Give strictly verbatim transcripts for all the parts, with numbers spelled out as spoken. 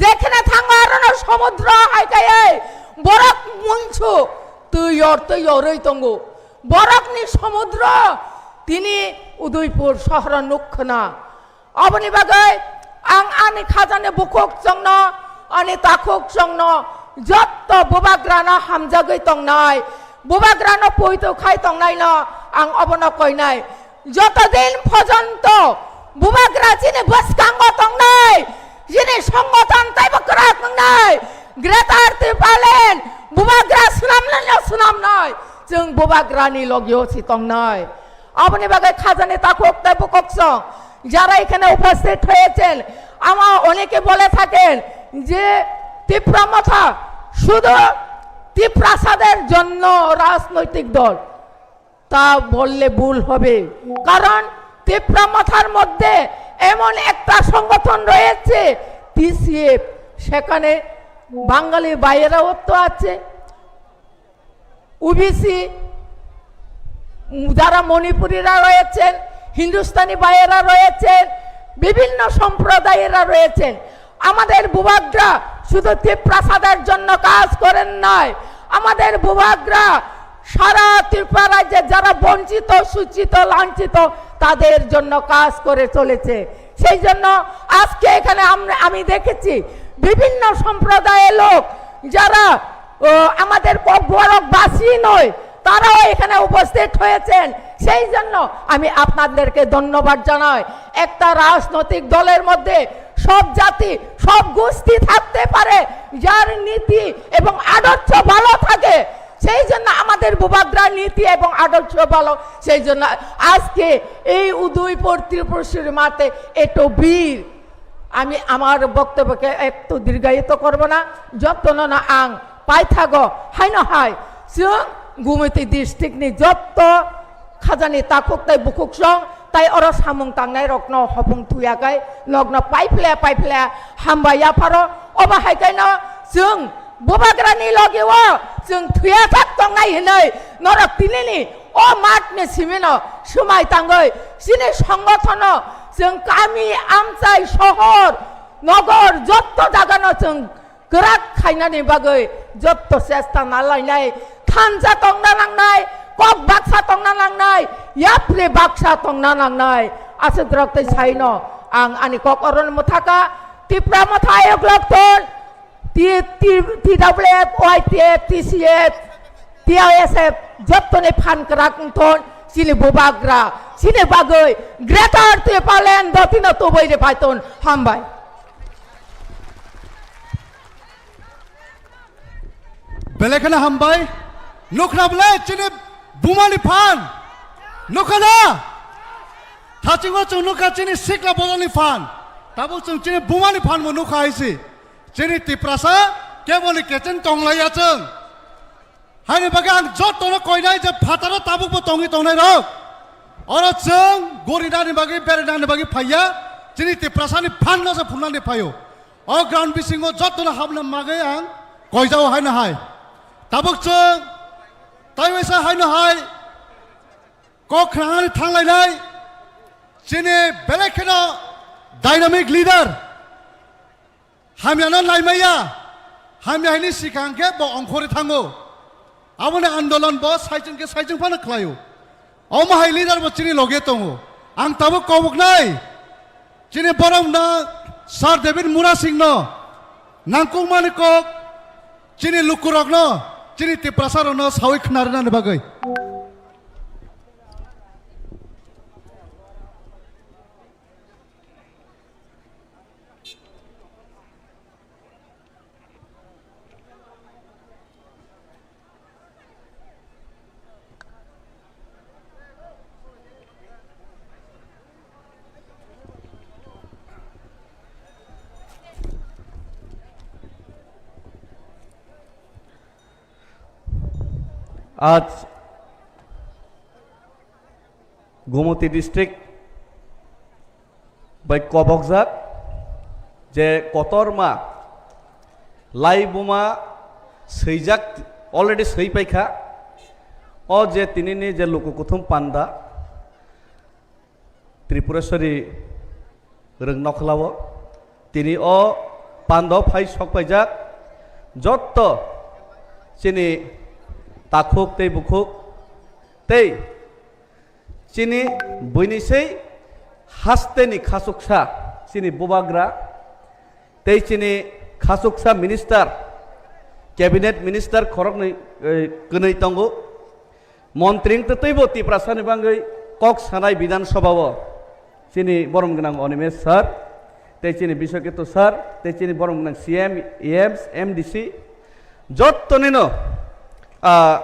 Jekhene thango arono somudro hai kaiye borok munsu twi yor twi yorwi tongo. Borokni somudro tini Udaipur sohoro nukkhna. Aboni bagwi ang ani khajani bukhuk chwngno, ani takhuk chwngno, jotto bubagrano hamjagwi tongnai, bubagrano poito khai tongnaino ang obono koinai. Joto din porjonto bubagra chini bwskango tongnai, chini songothon teibo kwrak wngnai, Greater Tipraland bubagra swnamnaino swnamnai, chwng bubagrani logio si tongnai. Aboni bagwi khajani takhuk tei bukhuk chwng jara ekhane uposthit hoyechin, ama oneke bole thaken je Tipra Motha sudhu Tiprasader jonno rajnoitik dol, ta bolle bhul hobe, karon Tipra Motha'r moddhe emon ekta songothon royecche TCF, sekhane Bangali bhaiyeraotto acche, OBC, যারা মণিপুরীরা রয়েছেন, হিন্দুস্তানি ভাইয়েরা রয়েছেন, বিভিন্ন সম্প্রদায়েরা রয়েছেন। আমাদের বুবাগ্রা শুধু তিপ্রাসাদের জন্য কাজ করেন নয়, আমাদের বুবাগ্রা সারা ত্রিপুরা রাজ্যে যারা বঞ্চিত, শোষিত, লাঞ্ছিত, তাদের জন্য কাজ করে চলেছে। সেই জন্য আজকে এখানে আমরা, আমি দেখেছি বিভিন্ন সম্প্রদায়ের লোক যারা, ও, আমাদের ককবরকবাসী নয়, তারাও এখানে উপস্থিত হয়েছেন। সেই জন্য আমি আপনাদেরকে ধন্যবাদ জানাই। একটা রাজনৈতিক দলের মধ্যে সব জাতি, সব গোষ্ঠী থাকতে পারে, যার নীতি এবং আদর্শ ভালো থাকে, সেই জন্য আমাদের বুবাগ্রার নীতি এবং আদর্শ ভালো। সেই জন্য আজকে এই উদয়পুর ত্রিপুরেশ্বরী মাঠে এত ভিড়। আমি আমার বক্তব্যকে একটু দীর্ঘায়িত করব না, যত্ন না আং পাই থাকো, হাই না হাই, চুং গুমিতি district ni jotto khajani takhuk tei bukhuk song tei oro samung tangnai rokno hopung thuya kai nokno paiphle paiphle hambai yapharo. Obo hai kaino chwng bubagrani logi o chwng thuya thak tongnai hinwi norok tinini o matni simino swmai tangwi chini songothono chwng kami, amchai, sohor, nogor jotto jagano chwng kwrak khainani bagwi jotto chesta nalainai, thansa tongna nangnai, kok baksa tongna nangnai, yapri baksa tongna nangnai. Aswk rok tei saino ang ani kok orono mwthaka, Tipra Motha Ayok Lokthon, T-, T-, T W F, Y T F, T C F, T I S F, jottoni phan kwrak wngthon, chini bubagra, chini bagwi Greater Tipraland dotino tubui rwphaiton. Hambai. Belai kheno hambai. Nukna belai chini bumani phan. Nukha na? Thachingo chwng nukha chini sikla bolani phan. Tabuk chwng chini bumani phan bo nukha hai se. Chini Tiprasa keboni kecheng tonglaiya chwng. Haini bagwi ang jotono koinai je phataro tabukbo tongwi tongnai rok. Oro chwng gorinani bagwi, berinani bagwi phaiya, chini Tiprasani phanno se phunani phaio. O ground bisingo jotono habna bagwi ang koijao haino hai. Tabuk chwng taiwaisa haino hai kok khnani thanglainai chini belai kheno dynamic leader. Hamyano naimaya, hamya hini sikang khe bo ongkhorwi thango. Aboni andolon bo saichung khe saichung phano khlaio. Omo hai leader bo chini loge tongo. Ang tabuk koboknai chini borok na Sir David Murasing no nangkukmani kok chini lukurokno, chini Tiprasa rokno sawi khna rwnani bagwi. Aaj Gumoti district bai kobokjak je kotorma lai buma swijak, already swi paikha. O je tinini je luku kuthum panda Tripureshwari rwng nokhlao, tini o Pando phai sok paijak jotto chini takhuk tei bukhuk tei chini buini sei hasteni khasuksa chini bubagra tei chini khasuksa minister, cabinet minister khoroknwi, eh, kwnwi tongo. Montri wngtwi teibo Tiprasani bangwi kok sanai Bidhan Sabha o chini borom gwnang Animesh sir, tei chini Biswaketu sir, tei chini borom gwnang C M, E Ms, M D C, jottonino, ah,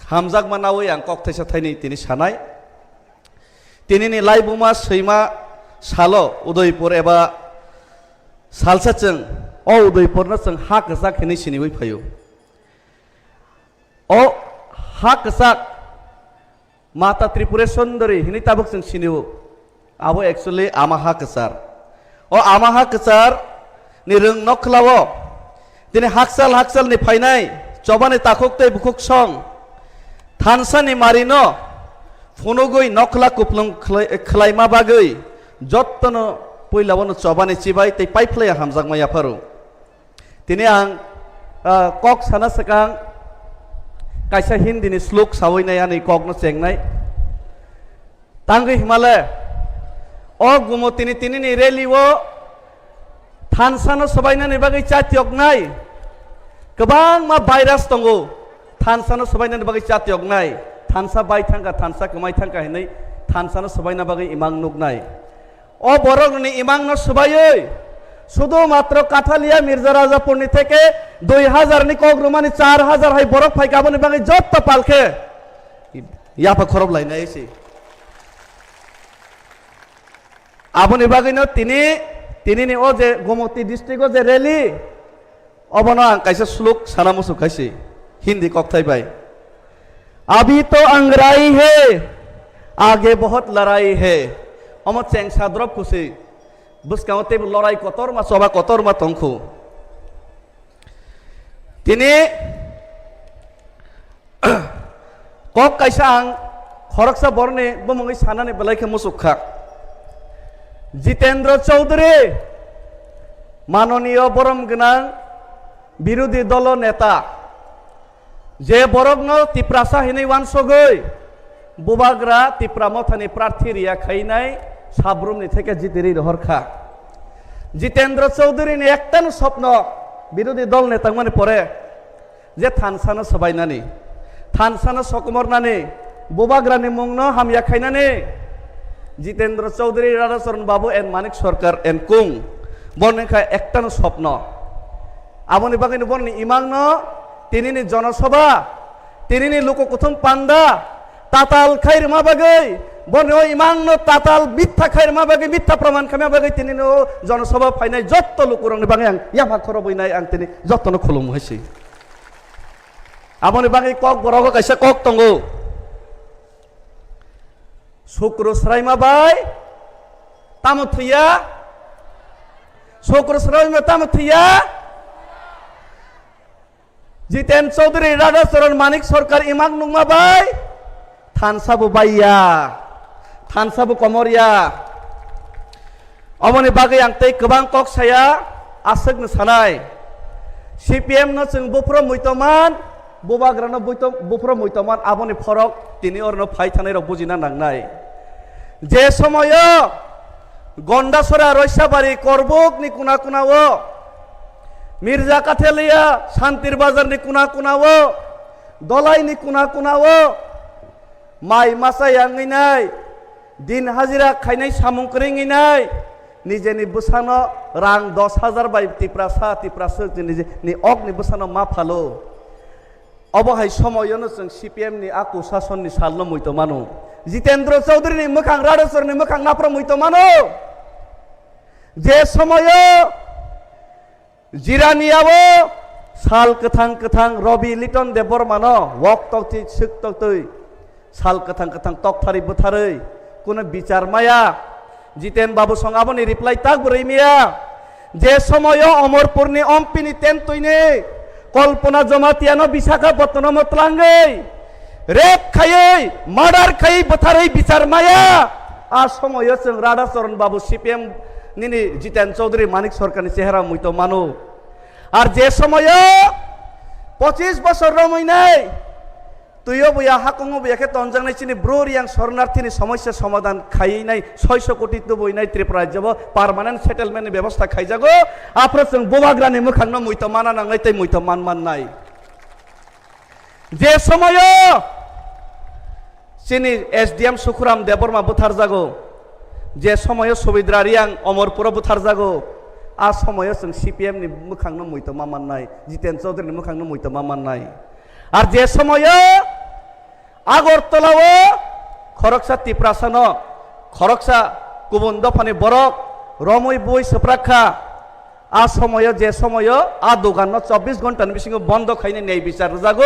hamjakma nawi ang kok thaisa thaini tini sanai. Tinini laibuma swima salo Udaipur eba salsa chwng o Udaipurno chwng ha kwchak hinwi siniwi phaio. O ha kwchak Mata Tripura Sundari hinwi tabuk chwng sinio. Abo actually ama ha kwchar. O ama ha kwchar ni rwng nokhlao tini hakchal hakchal ni phainai chobani takhuk tei bukhuk song thansa ni mari no phunugwi nokhla kuplung khlai-, khlaima bagwi jottono puila bono chobani chibai tei paiphlaiya hamjakma yapharu. Tini ang, ah, kok sana swkang kaisa Hindi ni slok sawi nai ani kok no chengnai. Tangwi himale, o Gumotini tini ni rally o thansa no swbainani bagwi chatiyoknai. Kwbangma virus tongo, thansa no swbainani bagwi chatiyoknai. Thansa bai thangkha, thansa kwmai thangkha hinwi thansa no swbaina bagwi imang nuknai. O borok ni imang no swbaiwi sudu matro Kathalia Mirza Rajapur ni theke dui hazar ni kok rwmani char hazar hai borok phaikha, aboni bagwi jotto palkhe yapha khorob lainai se. Aboni bagwi no tini, tini ni o je Gomoti district o je rally, obono ang kaisa slok sana muchuk khaisi Hindi kokthai bai. Abhi to angarai hai, aage bahut larai hai. Omo chengsa drop khusi. Bwskango teibo lorai kotorma, choba kotorma tongkhu. Tini kok kaisa ang khoroksa borni bumungwi sanani belai khe muchuk kha. Jitendra Chaudhary, manoniyo borom gwnang birodhi dolo neta, je borokno Tiprasa hinwi wansogwi bubagra Tipra Mothani prarthi riya khainai sabrumni theke jitiri rohor kha. Jitendra Chaudhary ni ektano sopno birodhi dol neta wngmani pore je thansano swbainani, thansano sokomornani, bubagrani mungno hamya khainani, Jitendra Chaudhary, Radhacharan Babu and Manik Sarkar and Kung, borni kha ektano sopno. Aboni bagwino borni imangno tinini jonosabha, tinini luku kuthum panda, tatal khai rwma bagwi, borni o imangno tatal mitha khai rwma bagwi, mitha proman khaima bagwi tinini o jonosabha phainai jotto lukurokni bagwi ang yapha khorobwi nai, ang tini jottono khulumwi si. Aboni bagwi kok borogo kaisa kok tongo. Sukru swraima bai tamo thwiya? Sukru swraima tamo thwiya? Jiten Chaudhary, Radhacharan, Manik Sarkar imang nungma bai thansa bo baiya, thansa bo komorya. Omoni bagwi ang tei kwbang kok saya, aswkno sanai. C P M no chwng buphuru muitoman, bubagrano buito-, buphuru muitoman, aboni phorok tini orno phai thanai rok bujina nangnai. Je somoyo Gondasora, Roisabari, Korbuk ni kuna kuna o, Mirza Kathelia, Santir Bazar ni kuna kuna o, Dolai ni kuna kuna o, mai masa yangwi nai, din hajira khainai samung kwrwngwi nai, nijeni bwsano rang dos hajar bai Tiprasa, Tiprasa nijeni okni bwsano ma phalo. Obo hai somoyono chwng C P M ni a kusasonni salno muito mano. Jitendra Chaudhary ni mwkhang, Radhachar ni mwkhang naphro muito mano. Je somoyo Jiraniao sal kwthang kwthang Robi Liton Debbarmano wok toktwi swk toktwi sal kwthang kwthang tokthari bwtharwi kuno bichar maya. Jiten Babu song aboni reply tak bwrwi maya. Je somoyo Omorpurni ompini tentwini Kalpana Jamatiano Visakhapatnamo tlangwi rape khaiwi, murder khaiwi, bwtharwi bichar maya. A somoyo chwng Radhacharan Babu C P M Nini Jiten Chaudhary Manik Sarkarni chehra muitom mano. Ar je somoyo pochis bosor romwi nai, twiyo buya, hakungo buya khe tonjaknai chini Bru Reang sornarthini somosya somadhan khaiwi nai, soiso koti tubui nai Tripura rajyo bo permanent settlement ni bebosta khaijago. Aphuru chwng bubagrani mwkhangno muitom mana nangnai tei muitom man mannai. Je somoyo chini S D M Sukhuram Debbarma butharjago, je somoyo Subidra Reang Omorpuro butharjago, a somoyo chwng C P M ni mwkhangno muitom ma mannai, Jiten Chaudhary ni mwkhangno muitom ma mannai. Ar je somoyo Agartala o khoroksa Tiprasano, khoroksa kubun dophani borok romwi bui swprak kha. A somoyo, je somoyo a doganno chobbish ghonta ni bisingo bondo khaina nei bichar rwjago,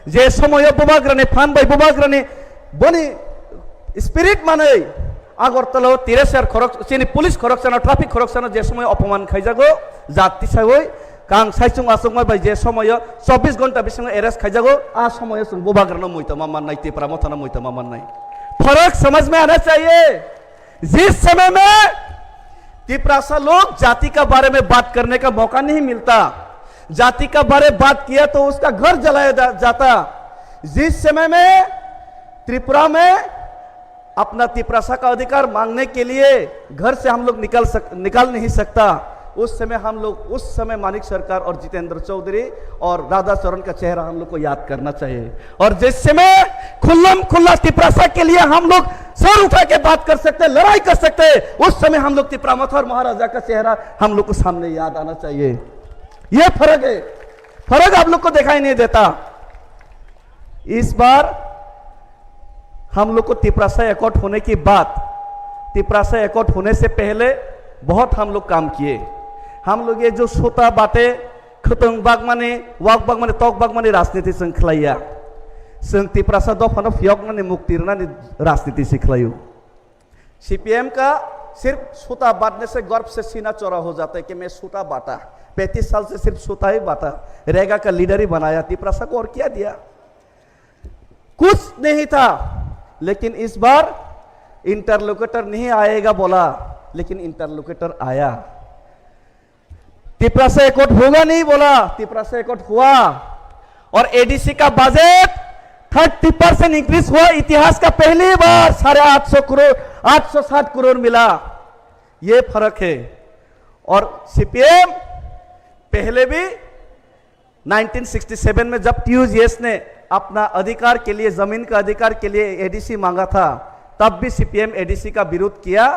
je somoyo bubagrani phan bai bubagrani boni spirit manwi Agartala o Tiresar khorok, chini police khoroksano, traffic khoroksano je somoyo opoman khaijago, jat tisawi, kang saichung achukma bai je somoyo chobbish ghonta bisingo arrest khaijago, a somoyo chwng bubagrano muitom ma mannai, Tipra Mothano muitom ma mannai. फर्क समझ में आना चाहिए। जिस समय में तिपरासा लोग जाति का बारे में बात करने का मौका नहीं मिलता, जाति का बारे बात किया तो उसका घर जलाया जा-, जाता। जिस समय में त्रिपुरा में अपना तिपरासा का अधिकार मांगने के लिए घर से हम लोग निकल सक-, निकल नहीं सकता, उस समय हम लोग, उस समय मानिक सरकार और जितेंद्र चौधरी और राधा चरण का चेहरा हम लोग को याद करना चाहिए। और जिस समय खुल्लम खुल्ला तिपरासा के लिए हम लोग सर उठा के बात कर सकते, लड़ाई कर सकते, उस समय हम लोग तिपरा मथा और महाराजा का चेहरा हम लोग को सामने याद आना चाहिए। ये फर्क है, फर्क आप लोग को दिखाई नहीं देता। इस बार हम लोग को तिपरासा एकॉर्ड होने की बात, तिपरासा एकॉर्ड होने से पहले बहुत हम लोग काम किए। हम लोग ये जो सुता बाटे, khwtwng bagmani, wak bagmani, tok bagmani rajniti chwng khlaiya. Chwng Tiprasa dophano phiyoknani, mukti rwnani rajniti se khlaio. CPM का सिर्फ सूता बांटने से गर्व से सीना चौड़ा हो जाता है कि मैं सूता बांटा, पैंतीस साल से सिर्फ सूता ही बांटा, रेगा का लीडर ही बनाया, तिपरासा को और क्या दिया? कुछ नहीं था, लेकिन इस बार इंटरलोकेटर नहीं आएगा बोला, लेकिन इंटरलोकेटर आया। तिपरासा एकॉर्ड होगा नहीं बोला, तिपरासा एकॉर्ड हुआ। और एडीसी का बजट थर्टी परसेंट इंक्रीज हुआ, इतिहास का पहली बार साढ़े आठ सौ करोड़, आठ सौ साठ करोड़ मिला। ये फर्क है। और सीपीएम पहले भी नाइनटीन सिक्सटी सेवन में जब टीयूजीएस ने अपना अधिकार के लिए, जमीन का अधिकार के लिए एडीसी मांगा था, तब भी सीपीएम एडीसी का विरोध किया,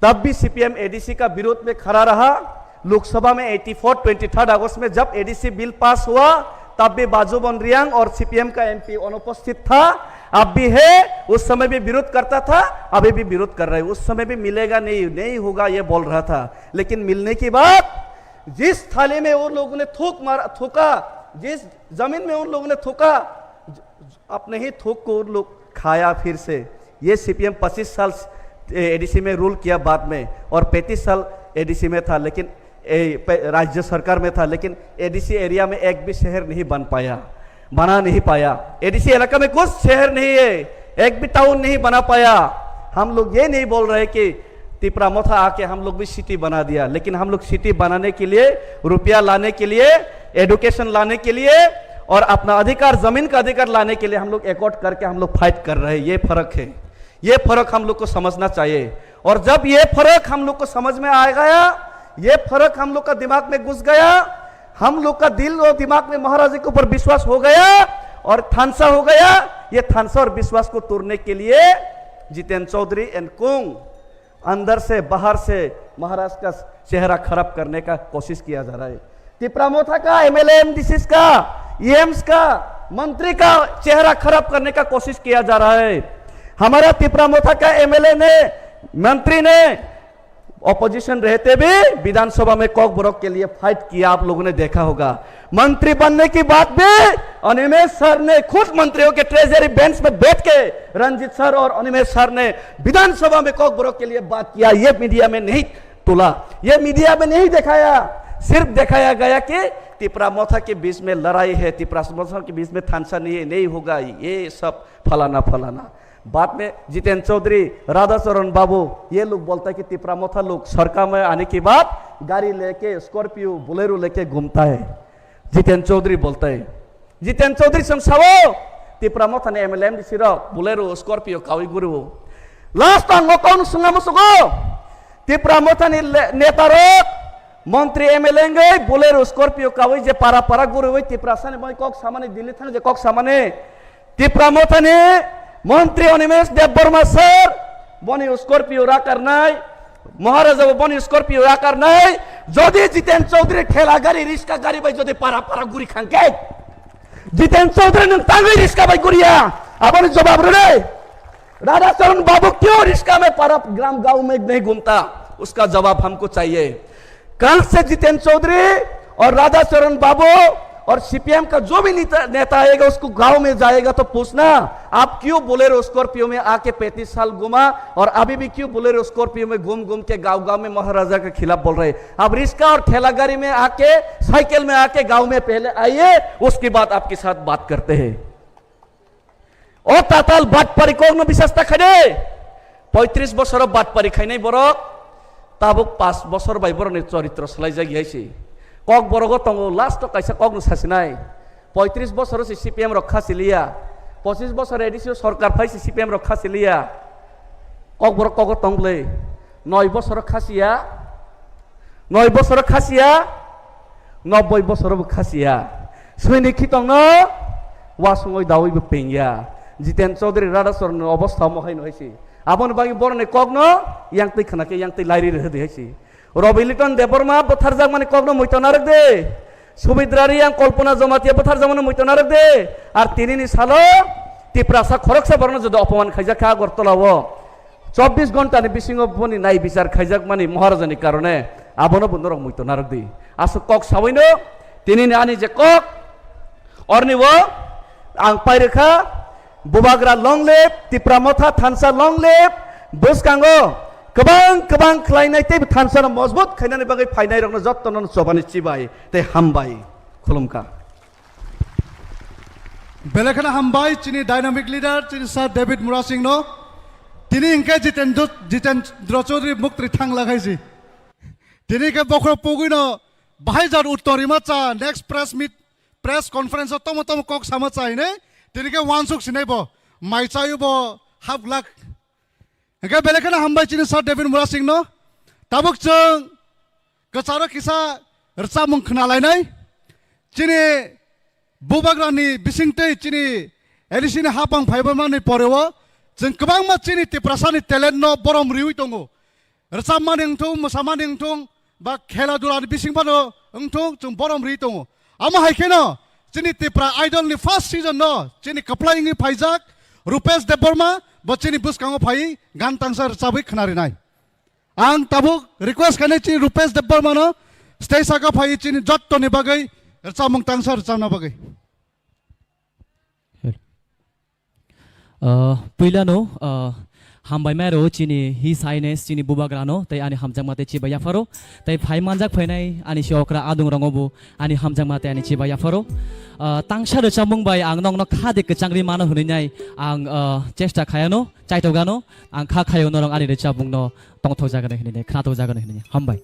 तब भी सीपीएम एडीसी का विरोध में खड़ा रहा। लोकसभा में एटी फोर, ट्वेंटी थर्ड अगस्त में जब एडीसी बिल पास हुआ, तब भी बाजूबन रियांग और सीपीएम का एमपी अनुपस्थित था। अब भी है, उस समय भी विरोध करता था, अभी भी विरोध कर रहे हैं। उस समय भी मिलेगा नहीं, नहीं होगा, ये बोल रहा था, लेकिन मिलने के बाद जिस थाली में उन लोगों ने थूक मारा, थूका, जिस जमीन में उन लोगों ने थूका, अपने ही थूक को उन लोग खाया फिर से। ये सीपीएम पच्चीस साल एडीसी में रूल किया बाद में, और पैंतीस साल एडीसी में था, लेकिन ए, पे-, राज्य सरकार में था, लेकिन एडीसी एरिया में एक भी शहर नहीं बन पाया, बना नहीं पाया। एडीसी इलाका में कुछ शहर नहीं है, एक भी टाउन नहीं बना पाया। हम लोग ये नहीं बोल रहे कि तिपरा मोथा आके हम लोग भी सिटी बना दिया, लेकिन हम लोग सिटी बनाने के लिए, रुपया लाने के लिए, एजुकेशन लाने के लिए और अपना अधिकार, जमीन का अधिकार लाने के लिए हम लोग एकॉर्ड करके हम लोग फाइट कर रहे हैं। ये फर्क है, ये फर्क हम लोग को समझना चाहिए। और जब ये फर्क हम लोग को समझ में आ गया, ये फर्क हम लोग का दिमाग में घुस गया, हम लोग का दिल और दिमाग में महाराज के ऊपर विश्वास हो गया और थानसा हो गया। ये थानसा और विश्वास को तोड़ने के लिए जितेन चौधरी एंड कुंग अंदर से बाहर से महाराज का चेहरा खराब करने का कोशिश किया जा रहा है। तिपरा मोथा का एमएलए, एमडीसी का, ईएम्स का, मंत्री का चेहरा खराब करने का कोशिश किया जा रहा है। हमारा तिपरा मोथा का एमएलए ने, मंत्री ने अपोजिशन रहते भी विधानसभा में कॉकबरॉक के लिए फाइट किया, आप लोगों ने देखा होगा। मंत्री बनने की बात भी अनिमेश सर ने खुद मंत्रियों के ट्रेजरी बेंच में बैठ के रंजीत सर और अनिमेश सर ने विधानसभा में कॉकबरॉक के लिए बात किया। ये मीडिया में नहीं तोला, ये मीडिया में नहीं दिखाया, सिर्फ दिखाया गया कि तिपरा मोथा के बीच में लड़ाई है, तिपरा मोथा के बीच में थानसा नहीं है, नहीं होगा, ये सब फलाना फलाना। बाद में जितेन चौधरी, राधाचरण बाबू, ये लोग बोलता है कि तिपरा मोथा लोग सरकार में आने के बाद गाड़ी लेके, स्कॉर्पियो, बोलेरो लेके घूमता है। जितेन चौधरी बोलता है। जितेन चौधरी song sao, तिपरा मोथा ने एमएलए एमडीसी रok बोलेरो, स्कॉर्पियो कावी गुरु। Last ang ngokong sunga musugo, Tipra मोथा ने नेता रok, मंत्री एमएलए ngai बोलेरो, स्कॉर्पियो कावी जे पारा पारा गुरु तिपरा साने bai kok samani, दिल्ली थांग जे kok samani, तिपरा मोथानि मंत्री अनिमेश देबबर्मा sir, बनि स्कॉर्पियो राकारनाय, महाराजा बनि स्कॉर्पियो राकारनाय, जदि जितेन चौधरी ठेला गाड़ी, रिक्शा गाड़ी bai जदि पारा पारा गुरी खांके, जितेन चौधरी नों तांगै रिक्शा bai गुरिया, अबनि जवाब रने। राधाचरण बाबू क्यों रिक्शा में पारा ग्राम गांव में नहीं घूमता, उसका जवाब हमको चाहिए। कल से जितेन चौधरी और राधाचरण बाबू और सीपीएम का जो भी नेता, नेता आएगा, उसको गांव में जाएगा तो पूछना, आप क्यों बोलेरो स्कॉर्पियो में आके पैंतीस साल घूमा और अभी भी क्यों बोलेरो स्कॉर्पियो में घूम घूम के गांव गांव में महाराजा के खिलाफ बोल रहे? आप रिक्शा और ठेला गाड़ी में आके, साइकिल में आके गांव में पहले आइए, उसके बाद आपके साथ बात करते हैं। O tatal batpari kokno bisas ta khaide. Poitris bosoro batpari khainai borok tabuk pas bosor bai borokni choritro swlaijak hai se. Kok borogo tongo, last o kaisa kokno sasinai. Poitris bosoro se C P M rok khasi liya. Pochis bosor A D C o sorkar phai se C P M rok khasi liya. Kok borok kogo tong bwle. Noi bosoro khasiya. Noi bosoro khasiya, nobboi bosoro bo khasiya. Swini khitongno wasungoi dawi bo pengya. Jiten Chaudhary Radhachoronni obostha omo haino haisi. Aboni bagwi boroni kokno yangtwi khna khe yangtwi lairi rwhwdi haisi. Rabi Liton Debbarma bwtharjakmani kokno muiton narwkdi. Subidra Reang, Kalpana Jamatia bwtharjakmani muiton narwkdi. Ar tinini salo Tiprasa khoroksa borokno joto opoman khaijak kha Agartala o. Chobbish ghonta ni bisingo boni nai bichar khaijakmani Maharajani karone abono bo norok muiton narwkdi. Aswk kok sabaino tinini ani je kok orni o ang pairwkha, Bubagra long live, Tipra Motha thansa long live, bwskango kwbang kwbang khlainai tei thansa no mojbut khainani bagwi phainai rokno jottono chobani chibai tei hambai khulumkha. Belai kheno hambai chini dynamic leader, chini Sir David Murasing no. Tini hingke Jitendra, Jitendra Chaudhary muktri thang lagai si. Tini ke bokhorok pogwi no bahai jar uttor rima cha, next press meet, press conference o tomo tomo kok sama cha hine. Tini ke wansuk sinai bo, mai chayu bo half lakh. Hingke belai kheno hambai chini Sir David Murasing no. Tabuk chwng kwcharo kisa rwchapmung khna lainai. Chini Bubagrani bisingtwi chini A D C ni hapang phaibaimani poreo chwng kwbangma chini Tiprasani talent no borom riwi tongo. Rwchapmani wngthung, mwsamani wngthung, ba khela dula ni bising phano wngthung, chwng borom ri tongo. Amo hai kheno chini Tipra Idol ni first season no chini kwplai wngwi phaijak Rupesh Debbarma bo chini bwskango phaiwi gan tangsa rwchabwi khna rinai. Ang tabuk request khainai chini Rupesh Debbarma no stage saka phaiwi chini jotto ni bagwi rwchapmung tangsa rwchapna bagwi. Ah, puilano, ah, hambai mairo chini His Highness chini Bubagrano, tei ani hamjakma tei chibai yapharo, tei phai manjak phainai ani si okra adung rongo bo ani hamjakma tei ani chibai yapharo. Ah, tangsa rwchapmung bai ang nokno kha de kwchangri mano hwnwi nai ang, ah, chesta khayano, chaitogano, ang kha khayo norok ani rwchapmungno tongthok jagano hwnwi nai, khnathok jagano hwnwi nai. Hambai.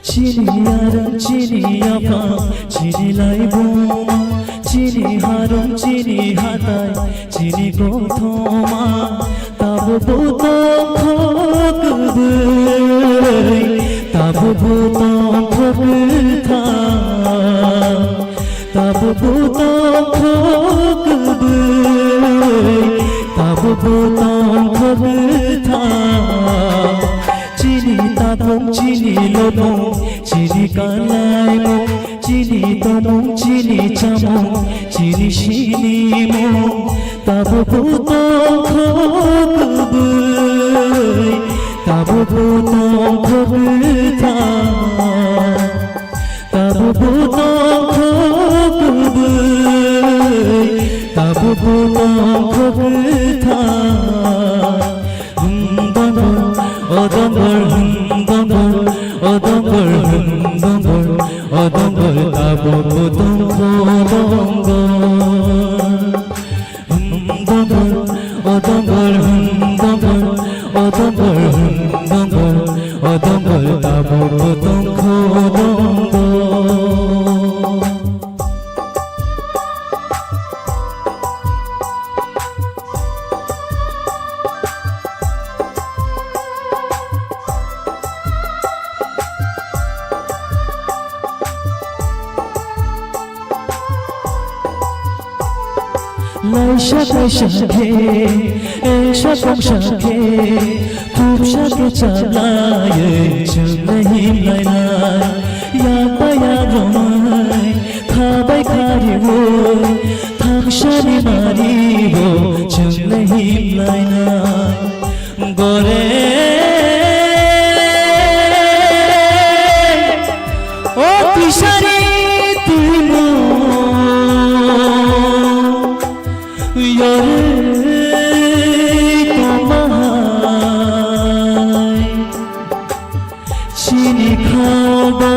Chini arang, chini apha, chini laibuma, chini harung, chini hatai, chini kothoma, tabo butong khok bwrwi, tabo butong khok tha. Tabuk butong khok bwrwi, tabuk butong khok tha. Chini Tabuk chini lobong, chini kalaimung, chini tomung, chini chamung, chini sinimung. Tabuk bo tongkho kwbwi, tabuk bo tongkho kwthang. Tabuk bo tongkho kwbwi, tabuk bo tongkho kwthang. Hum dongol, o dongol, hum dongol, o dongol, hum dongol, o dongol, tabuk bo tongkho dongol. Hum dongol, o dongol, hum dongol, o dongol, hum dongol, o dongol, tabuk bo tongkho dongol. Laisa kaisa khe, engsa kongsa khe, thupsa khe chablaiwi chwngno himlainai. Yakpa yak romwi, khabai khariwi, thangsani mario chwngno himlainai. Gore o tisari tuimo yorwi tongmahai. Chini khago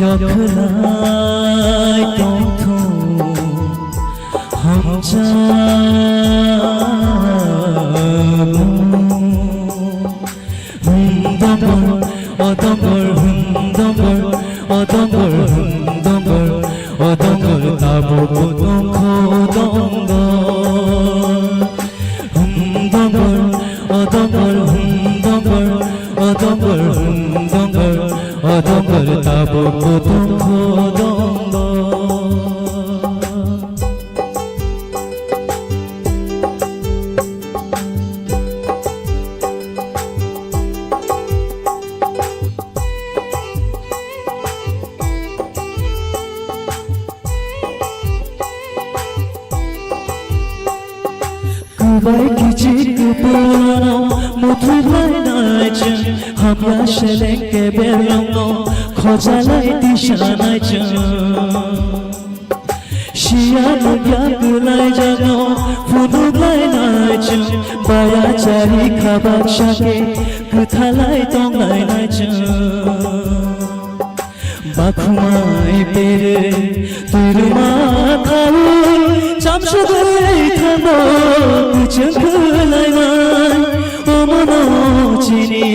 yokhwlai tongthung hamjakgo. Hum dongol, o dongol, hum dongol, o dongol, hum dongol, o dongol, tabuk bo tongkho dongol. Hum dongol, o dongol, hum dongol, o dongol, hum dongol, o dongol, tabuk bo tongkho dongol. Kwbai kichik kwpwlano muthublainai chwng, hamya seleng kebelongno khojalai tisanai chwng. Siya nukya kwlaijakno phunuklainai chwng, baya chari khabak sake kwthalai tonglainai chwng. Bakhumai pere twirwma khaui chamsugwi thango kwchwng khwlainai. Omono chini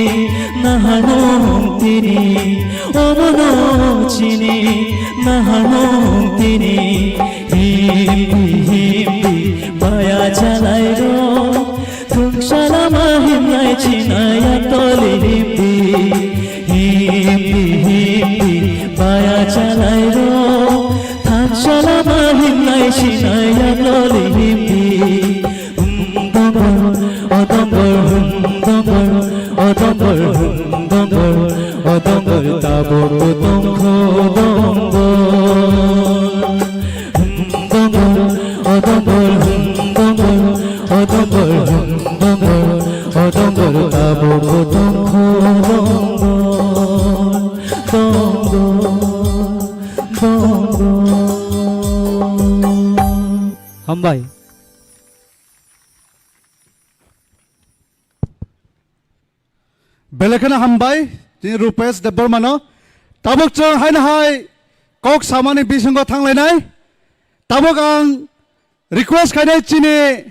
naharmung tini, omono chini naharmung tini. Himpi himpi baya chalairo, thwngsa lama himnai chinaya toli himpi. Himpi himpi baya chalairo, thwngsa lama himnai chinaya toli himpi. Hum dongol, o dongol, hum dongol, o dongol, hum dongol, o dongol, tabuk bo tongkho dongol. Hum dongol, o dongol, hum dongol, o dongol, hum dongol, o dongol, tabuk bo tongkho dongol, dongol, dongol. Hambai. Belai kheno hambai, chini Rupesh Debbarmano. Tabuk chwng haino hai kok samani bisingo thanglainai. Tabuk ang request khainai chini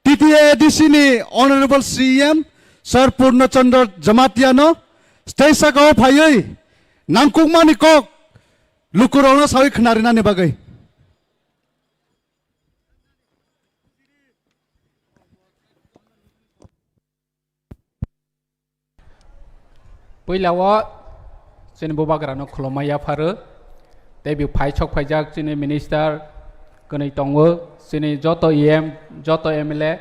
T T A D C ni Honorable C E M Sir Purno Chandra Jamatia no stage sakao phaiwi nangkukmani kok lukurokno sawi khnarinani bagwi. Puila o chini bubagrano khulumma yapharo, tei bo phai sok phaijak chini minister kwnwi tongo, chini joto E M, joto M L A,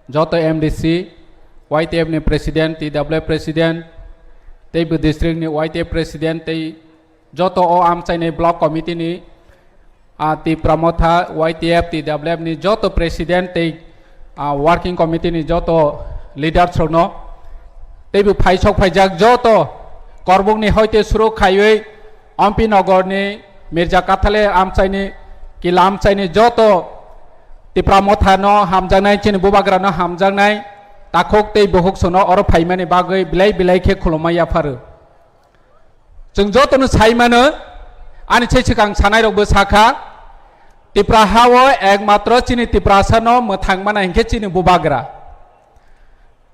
joto M D C, Y T F ni president, T W F president, teibo district ni Y T F president tei joto o amchaini block committee ni, ah, Tipra Motha, Y T F, T W F ni joto president tei, ah, working committee ni joto leaders rokno teibo phaisok phaijak joto Korbuk ni hoite suru khaiwi Ompi Nogor ni Mirza Kathale amchaini kila amchaini joto Tipra Motha no hamjaknai, chini bubagra no hamjaknai, takhuk tei bukhuk sono oro phaimani bagwi belai belai khe khulumma yapharo. Chwng jotono sai mano, ani se swkang sanai rokbo sakha, Tipra ha o ekmatro chini Tiprasa no mwthang mana hinkhe chini bubagra.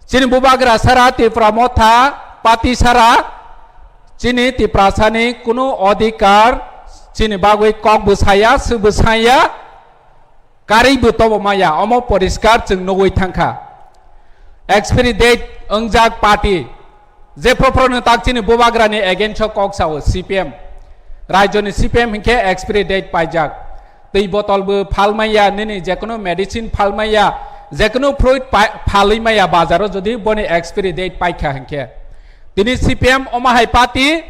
Chini bubagra sara Tipra Motha party sara chini Tiprasani kunu odhikar chini bagwi kok bwsaya, sw bwsaya, karwi bo tobo maya, omo poriskar chwng nugwi thangkha. Expiry date wngjak party, je phrophro no tak chini bubagra ni against o kok sao C P M, rajyo ni C P M hinkhe expiry date paijak. Twi botol bo phalmaya, nini jekunu medicine phalmaya, jekunu fruit pa-, phalwi maya bazaro jodi boni expiry date paikha hinkhe. Tini C P M omo hai party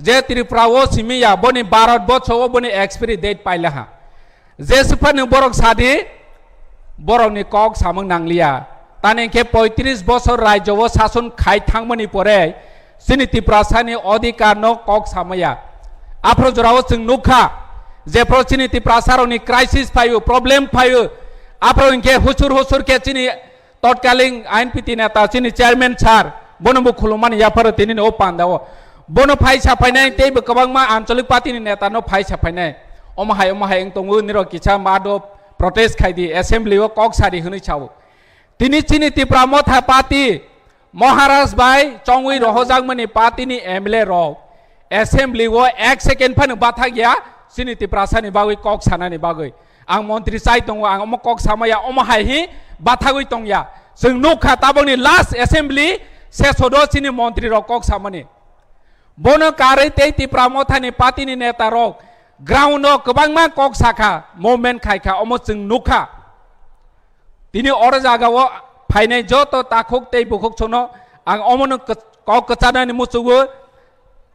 je Tripura o simiya, boni Bharat borsho o boni expiry date pailaha. Je swphano borok sadi, borokni kok samung nangliya. Tani hinkhe poitris bosor rajyo o sason khai thangmani pore chini Tiprasani odhikar no kok samaya. Aphro jorao chwng nukha, jephro chini Tiprasarokni crisis phaio, problem phaio, aphro hinkhe husur husur khe chini totkaling I N P T neta chini chairman sir, bono bo khulumani yapharo tinini o pandao. Bono phai saphainai tei bo kwbangma anchalik party ni neta no phai saphainai. Omo hai, omo hai wng tongo, nirok kisa mado protest khai di, assembly o kok sari hwnwi sao. Tini chini Tipra Motha party, Maharaj bai chongwi rohojakmani party ni M L A rok assembly o ek second phano bathak ya, chini Tiprasani bagwi kok sanani bagwi. Ang montri chai tongo, ang omo kok samaya, omo hai hi bathagwi tongya. Chwng nukha tabokni last assembly session o chini montri rok kok samani. Bono karwi tei Tipra Mothani party ni neta rok ground o kwbangma kok sakha, movement khaikha, omo chwng nukha. Tini oro jaga o phainai joto takhuk tei bukhuk sono ang omono kok kwchanani muchungo.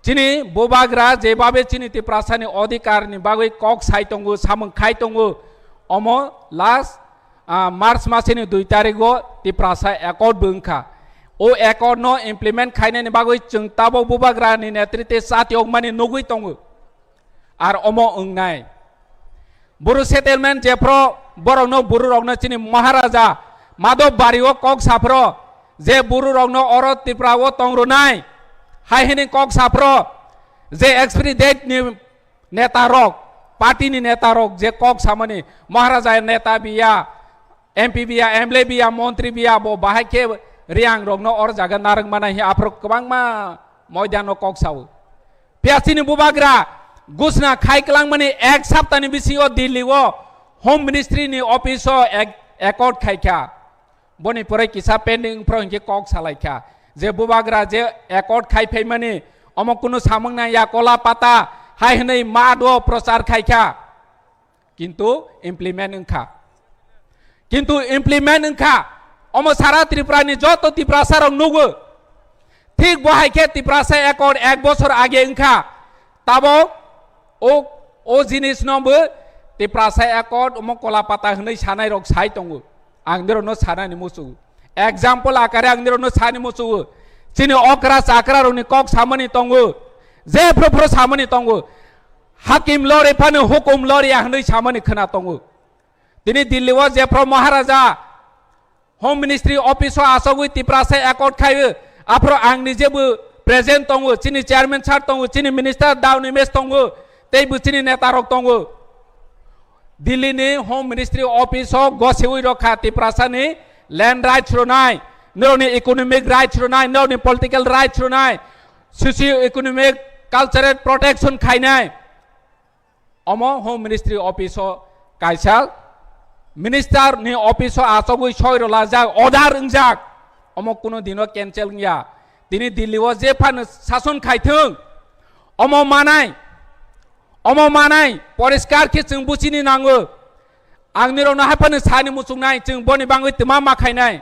Chini bubagra jebabe chini Tiprasani odhikar ni bagwi kok sai tongo, samung khai tongo, omo last, ah, March masini dui tarikgo Tiprasa accord bo wngkha. O accord no implement khainani bagwi chwng tabok bubagra ni netrite chati okmani nugwi tongo. Ar omo wngnai. Buru settlement jephro borokno, bururokno chini Maharaja Madhab Bari o kok saphro je bururokno oro Tripura o tongrwnai hai hwnwi kok saphro je expiry date ni neta rok, party ni neta rok je kok samani Maharaja neta biya, M P biya, M L A biya, montri biya, bo bahai khe Reang rokno or jaga narwk mana hi aphro kwbangma moidan o kok sao. Phiya chini bubagra gusna khai kwlangmani ek saptani bisingo Delhi o Home Ministry ni office o ek-, accord khaikha. Boni pore kisa pending phro hinkhe kok salaikha je bubagra je accord khai phaimani omo kunu samung nang ya, kola pata hai hwnwi ma do prochar khaikha. Kintu implement wngkha. Kintu implement wngkha. Omo sara Tripura ni joto Tiprasa rok nugo. Thik bo hai khe Tiprasa accord ek bosor age wngkha. Tabo o, o jinis no bo Tiprasa accord omo kola pata hwnwi sanai rok sai tongo. Ang nirokno sanani muchungo. Example akare ang nirokno sani muchungo. Chini okra chakra rokni kok samani tongo. Je phro phro samani tongo. Hakim lori phano hukum lori ya hwnwi samani khna tongo. Tini Delhi o jephro Maharaja Home Ministry office o achogwi Tiprasa accord khaio, aphro ang nijebo present tongo, chini chairman sir tongo, chini minister Daunimesh tongo, tei bo chini neta rok tongo. Delhi ni Home Ministry office o gosiwi rokha Tiprasa ni land rights rwnai, norokni economic rights rwnai, norokni political rights rwnai, socio economic cultural protection khainai. Omo Home Ministry office o kaisa minister ni office o achogwi soi rwlajak, order wngjak. Omo kuno dino cancel wngya. Tini Delhi o je phano sason khaithwng, omo manai, omo manai poriskar khe chwng buchini nango. Ang nirokno hai phano sani muchungnai, chwng boni bangwi twma ma khainai.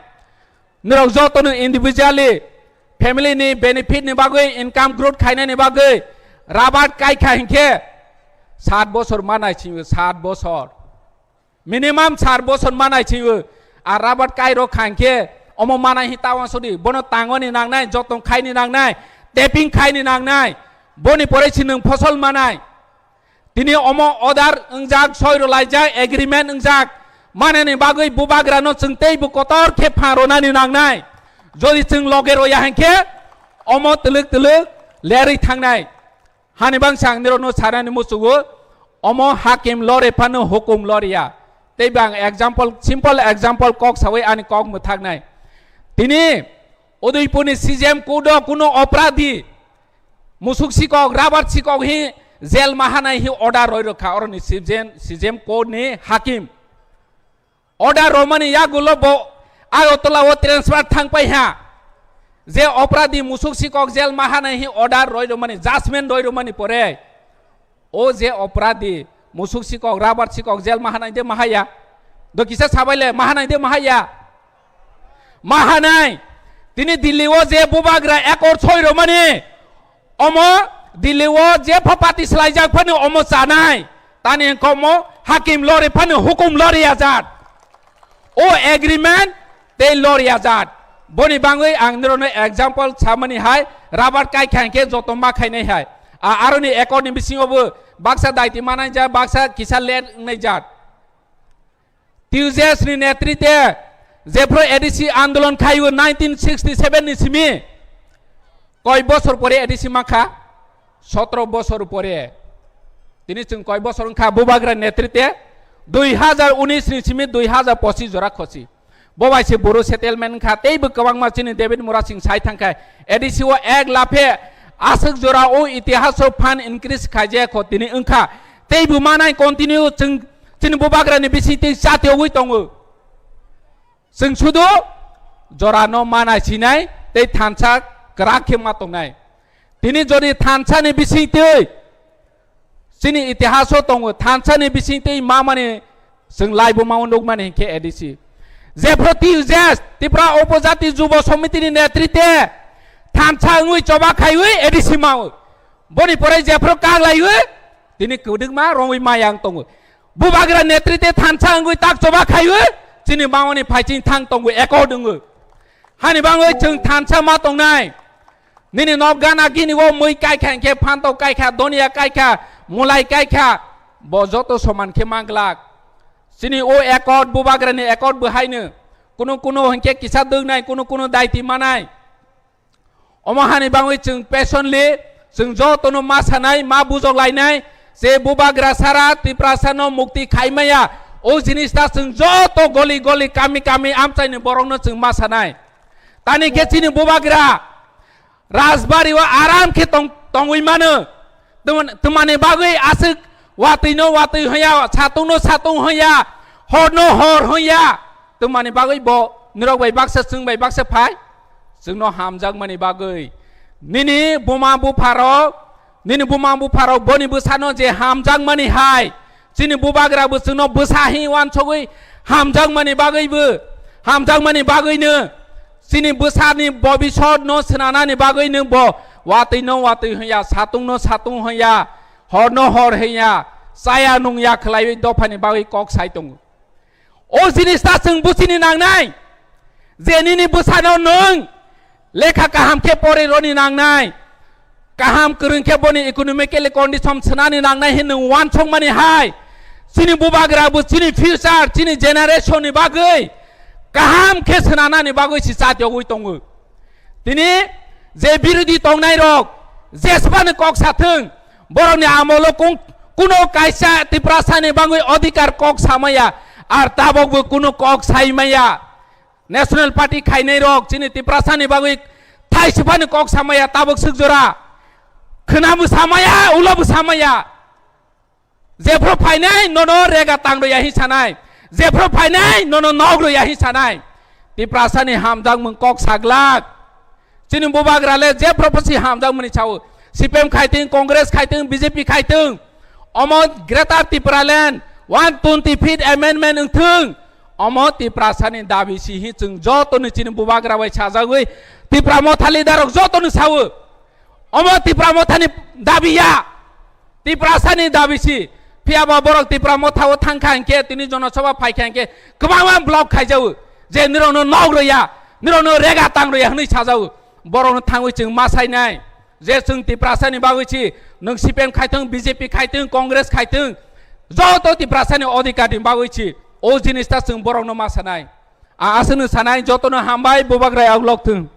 Nirok jotono individually family ni benefit ni bagwi, income growth khainani bagwi rabat kai kha hinkhe sat bosor manai singwi, sat bosor. Minimum sat bosor manai singwi. Ar rabat kai rok kha hinkhe omo manai hi ta wansodi. Bono tangoni nangnai, jotong khaini nangnai, tapping khaini nangnai. Boni pore si nwng phosol manai. Tini omo order wngjak, soi rwlaijak, agreement wngjak. Manani bagwi bubagrano chwng teibo kotor khe phan rwnani nangnai. Jodi chwng loge rwya hinkhe omo twlwk twlwk lerwi thangnai. Hani bangsa ang nirokno sanani muchugo, omo hakim lore phano hukum loriya. Teibo ang example, simple example kok sawi ani kok mwthaknai. Tini Udaipurni C J M court o kuno opradi musuk sikok, rabar sikok hi jail mahanai hi order roi rokha oroni C J M, C J M court ni hakim. Order romani yagulo bo Agartala o transfer thangpai ha. Je opradi musuk sikok jail mahanai hi order roi romani, judgment roi romani pore. O je opradi musuk sikok, rabar sikok jail mahanai de mahaya. Do kisa sabaile mahanai de mahaya. Mahanai. Tini Delhi o je bubagra accord soi romani. Omo Delhi o je pha party swlaijak phano omo chanai. Tani wngkha omo hakim lori phano hukum lori ajat. O agreement tei lori ajat. Boni bangwi ang nirokno example samani hai, rabar kai kha hinkhe joto ma khainai hai. A, aroni accord ni bisingo bo baksa daiti manai ja, baksa kisa let wngnai jat. Tejas ni netrite jephru A D C andolon khaio nineteen sixty seven ni simi, koi bosor pore A D C mankha? Sotro bosor pore. Tini chwng koi bosor wngkha bubagra netrite? Dui hazar unis ni simi dui hazar pochis jora khosi. Bo bai se boro settlement wngkha, teibo kwbangma chini David Murasing sai thangkha. A D C o ek laphe aswk jora o itihas o phan increase khaijak kho tini wngkha. Teibo manai continue chwng chini bubagrani bisingtwi chatiogwi tongo. Chwng sudu jorano manai sinai tei thansa kwrak khe ma tongnai. Tini jodi thansani bisingtwi chini itihaso tongo, thansani bisingtwi mamani chwng laibuma o nukmani hinkhe A D C. Jephru Tejas, Tripura Upojati Jubo Somitini netrite thansa wngwi choba khaiwi A D C mao. Boni pore jephru kaglaiwi tini kwdwkma romwi mayang tongo. Bubagra netrite thansa wngwi tak choba khaiwi chini mawani phaiching thang tongo, accord wngwi. Hani bangwi chwng thansa ma tongnai. Nini nok gana gini o mui kai kha, hinkhe phantok kai kha, donia kai kha, mulai kai kha, bo joto soman khe ma glak. Chini o accord, bubagrani accord bo haino. Kunu kunu hinkhe kisa dwknai, kunu kunu daiti manai. Omo hani bangwi chwng patiently chwng jotono ma sanai, ma bujok lainai, je bubagra sara Tiprasano mukti khai maya, o jinis ta chwng joto goli goli, kami kami amchaini borokno chwng ma sanai. Tani khe chini bubagra Rajbari o aram khe tong-, tongwi mano. Tuma-, tumani bagwi aswk watwi no watwi hwnya, satung no satung hwnya, hor no hor hwnya. Tumani bagwi bo nirok bai baksa, chwng bai baksa phai. Chwngno hamjakmani bagwi. Nini buma bupharok, nini buma bupharok boni bwsano je hamjakmani hai. Chini bubagra bo chwngno bwsa hi wansogwi hamjakmani bagwi bo, hamjakmani bagwino chini bwsani bobisotno swnanani bagwino bo watwi no watwi hwnya, satung no satung hwnya, hor no hor hwnya, chaya nungya khwlaiwi dophani bagwi kok sai tongo. O jinis ta chwng buchini nangnai je nini bwsano nwng lekha kaham khe pori roni nangnai, kaham kwrwng khe boni economically condition swnani nangnai hinwi wansokmani hai. Chini bubagra bo chini future, chini generation ni bagwi kaham khe swnanani bagwi si chatiogwi tongo. Tini je birodhi tongnai rok jesbani kok sathwng, borokni amolo kung-, kuno kaisa Tiprasani bagwi odhikar kok samaya, ar tabokbo kuno kok saimaya. National Party khainai rok chini Tiprasani bagwi thaisifani kok samaya, tabok swk jora khwnabo samaya, ulobo samaya. Jephru phainai nono rega tang rwya hi sanai, jephru phainai nono nok rwya hi sanai. Tiprasani hamjakmung kok saglak. Chini bubagra le jephru pasi hamjakmani sao. C P M khaitwng, Congress khaitwng, B J P khaitwng. Omo Greater Tipraland one twenty fifth amendment wngthwng. Omo Tiprasani dabi si hi chwng joto ni chini bubagra bai sajagwi Tipra Motha leader rok joto ni sawo. Omo Tipra Mothani dabi ya. Tiprasani dabi si. Phiya ba borok Tipra Motha o thang kha hinkhe tini jonosabha phai kha hinkhe kwbangma block khaijago. Je nirokno nok rwya, nirokno rega tang rwya hwnwi sajago. Borokno thangwi chwng ma sainai. Je chwng Tiprasani bagwi si, nwng C P M khaithwng, B J P khaithwng, Congress khaithwng, joto Tiprasani odhikar ni bagwi si, o jinis ta chwng borokno ma sanai. A-, aswkno sanai, jotono hambai, bubagra yaklok thwng.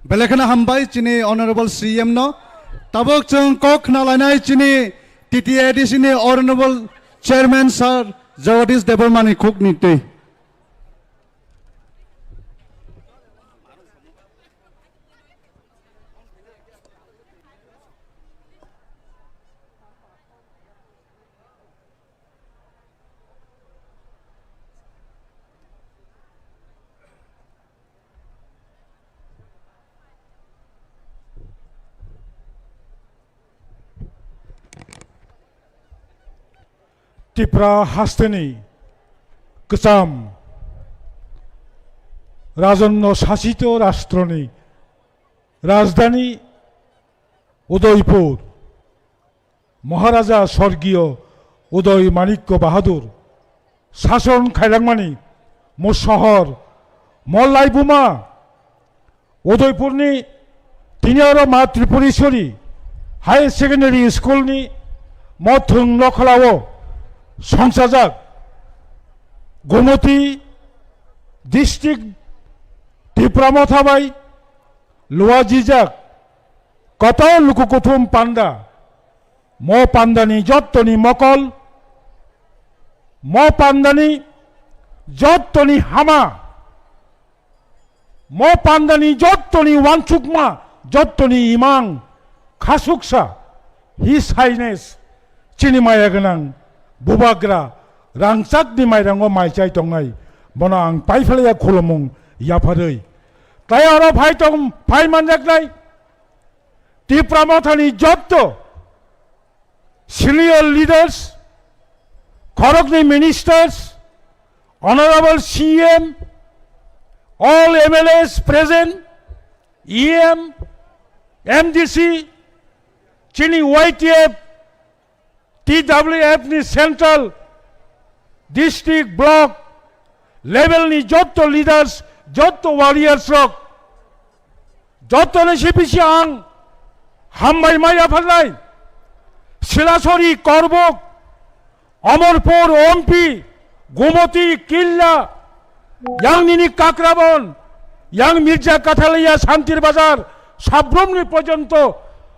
Belai kheno hambai chini Honorable C M no. Tabuk chwng kok khna lainai chini T T A D C ni Honorable Chairman Sir Jagadish Debbarma ni khuk ni twi. Tipra hasteni kwcham rajonno sasito rashtroni rajdhani Udaipur, Maharaja Sorgiyo Uday Manikya Bahadur sason khailangmani mo sohor, mo laibuma Udaipurni tini oro Ma Tripureswari Higher Secondary School ni mothwng nokholao songchajak Gomoti District Tipra Motha bai luajijak kotor luku kuthum panda. Mo pandani jottoni mokol, mo pandani jottoni hama, mo pandani jottoni wansukma, jottoni imang, khasuksa, His Highness, chini maya gwnang, bubagra, rangchakni mairango mai chai tongnai, bono ang paiphalaiya khulumung yapharwi. Tai oro phai tong, phai manjaknai, Tipra Mothani jotto senior leaders, khoroknwi ministers, honorable C M, all M L As present, E M, M D C, chini Y T F, T W F ni central, district, block level ni jotto leaders, jotto warriors rok, jotto ni C P C ang hambai ma yapharnai. Silasori, Korbok, Omorpur, Ompi, Gumoti, Killa, yang nini Kakrabon, yang Mirja Kathaliya, Santir Bazar, Sabrom ni porjonto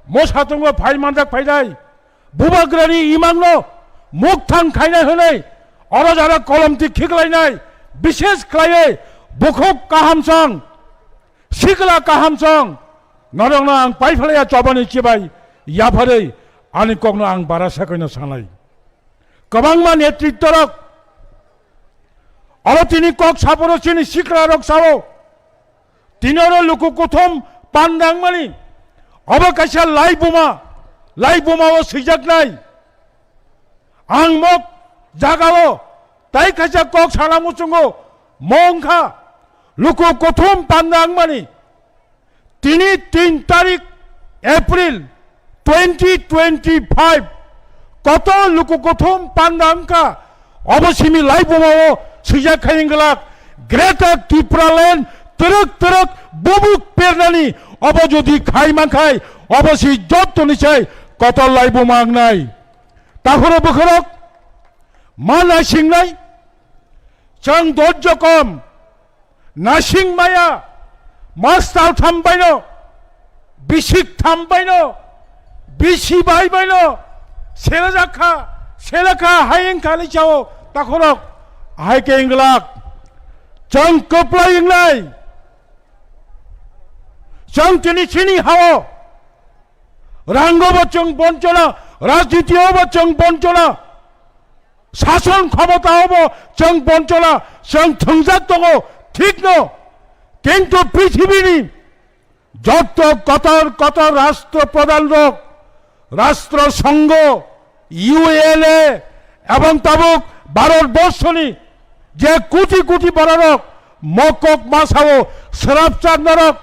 mosa tongo phai manjak phainai. Bubagrani imangno mukthang khainai hwnwi oro jara kolomti khiklainai, bishes khlaiwi bukhuk kahamsong, sikla kahamsong, norokno ang paiphalaiya chobani chibai yapharwi ani kokno ang bara sakoino sanai. Kwbangma netrittorok oro tini kok saporo chini siklarok sao, tini oro luku kuthum pandangmani obo kaisa laibuma, laibuma o swijaknai. Ang mok jagao tai kaisa kok sana muchungo, mo wngkha luku kuthum pandangmani. Tini tin tarik April twenty twenty-five, kotor luku kuthum panda wngkha, obo simi laibuma o swijak khai wngglak, Greater Tipraland twrwk twrwk bubuk pernani, obo jodi khai mankhai, obo si jottoni sai kotor laibuma wngnai. Takhoro bwkhorok ma naisingnai, chwng dojjo kom, nasing maya, mastal tham baino, bisik tham baino, bisi bai baino, selajak kha, selakha hai wngkha ni chao takhorok, hai khe wngglak, chwng kwplai wngnai, chwng tini chini hao, rango bo chwng bonchona, rajniti o bo chwng bonchona, sason khomota o bo chwng bonchona, chwng thwngjak tongo, thik no, kintu prithibini jotto kotor kotor rashtra pradhan rok, Rashtra Sangha, U N A ebong tabuk Bharat borshoni je koti koti bororok mokok masao srapchak norok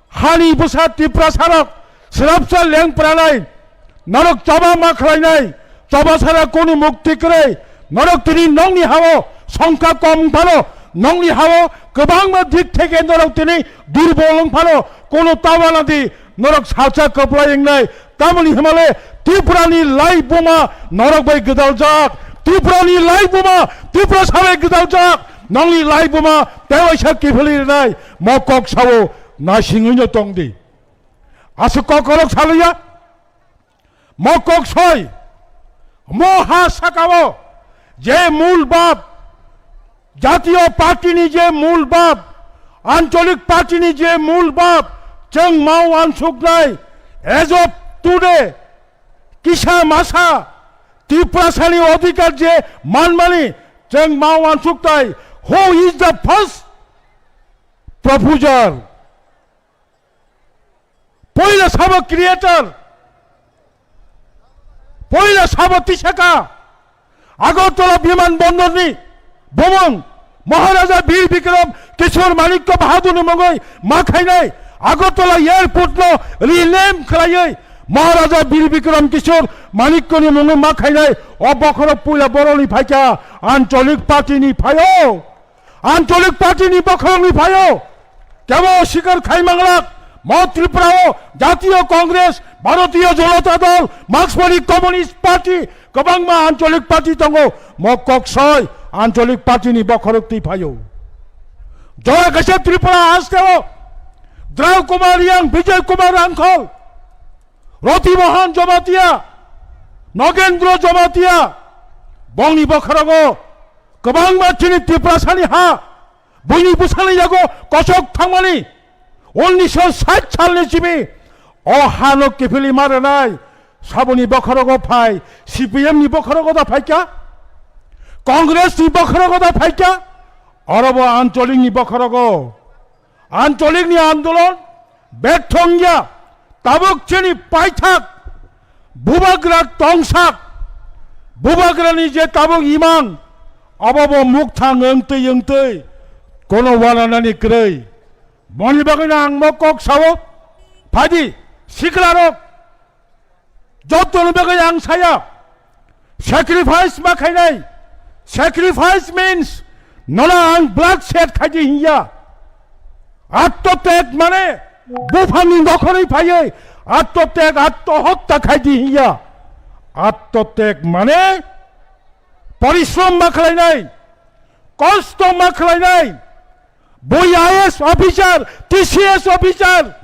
hani bwsa Tiprasarok srapsa lengpranai norok choba ma khlainai choba sara kunu mukti kwrwi norok tini nokni hao songkha kom phano nokni hao kwbangma dik theke norok tini durbol wng phano kunu tawana di norok salsa kwplai wngnai tamoni hwnmale Tripurani lai buma norok bai gwdaljak Tripurani lai buma Tripura sabai gwdaljak nokni lai buma tewaisa kiphilwi rwnai mokok sao nasingwino tongdi. Aswk kokorok saluya, mokok soi, mo ha sakao je mul bab, jatiyo party ni je mul bab, ancholik party ni je mul bab, chwng mau ansuknai, as of today, kisa masa, Tiprasani odhikar je manmani, chwng mau ansuknai, who is the first proposer? Poila sabo creator, poila sabo tisaka, Agartala Biman Bondorni bumung Maharaja Bir Bikram Kishore Manikya Bahadurni mungwi ma khainai Agartala Airport no rename khlaiwi Maharaja Bir Bikram Kishore Manikyani mungwi ma khainai o bokhorok poila boroni phaikha Ancholik Party ni phaio. Ancholik Party ni bokhorokni phaio kebo sikar khai manglak, mo Tripura o Jatiyo Congress, Bharatiyo Janata Dal, Marksmani Communist Party, kwbangma Ancholik Party tongo, mo kok soi Ancholik Party ni bokhorok twi phaio. Jora kaisa Tripura haste o Drau Kumar Riang, Bijoy Kumar Rangkhol, Roti Mohan Jamatia, Nogendra Jamatia, bongni bokhorogo kwbangma chini Tiprasani ha, buini bwsani yago kochok thangmani, unnisho sait salni simi o hano kiphilwi ma rwnai, saboni bokhorogo phai, C P M ni bokhorogo da phaikha, Congress ni bokhorogo da phaikha, orobo Ancholik ni bokhorogo. Ancholik ni andolon bertho wngya, tabuk chini paithak bubagra tongsak, bubagra ni je tabuk imang, abo bo mukthang wngtwi wngtwi kono wananani kwrwi. Boni bagwino ang mo kok sao, phaidi siklarok, Jottoni bagwi ang saya, sacrifice ma khainai. Sacrifice means nono ang blood shed khaidi hinya. Attotek mane buphangni nokhorwi phaiwi attotek, attohotta khaidi hinya. Attotek mane porishrom ma khlainai, kosto ma khlainai. Bui I A S officer, T C S officer,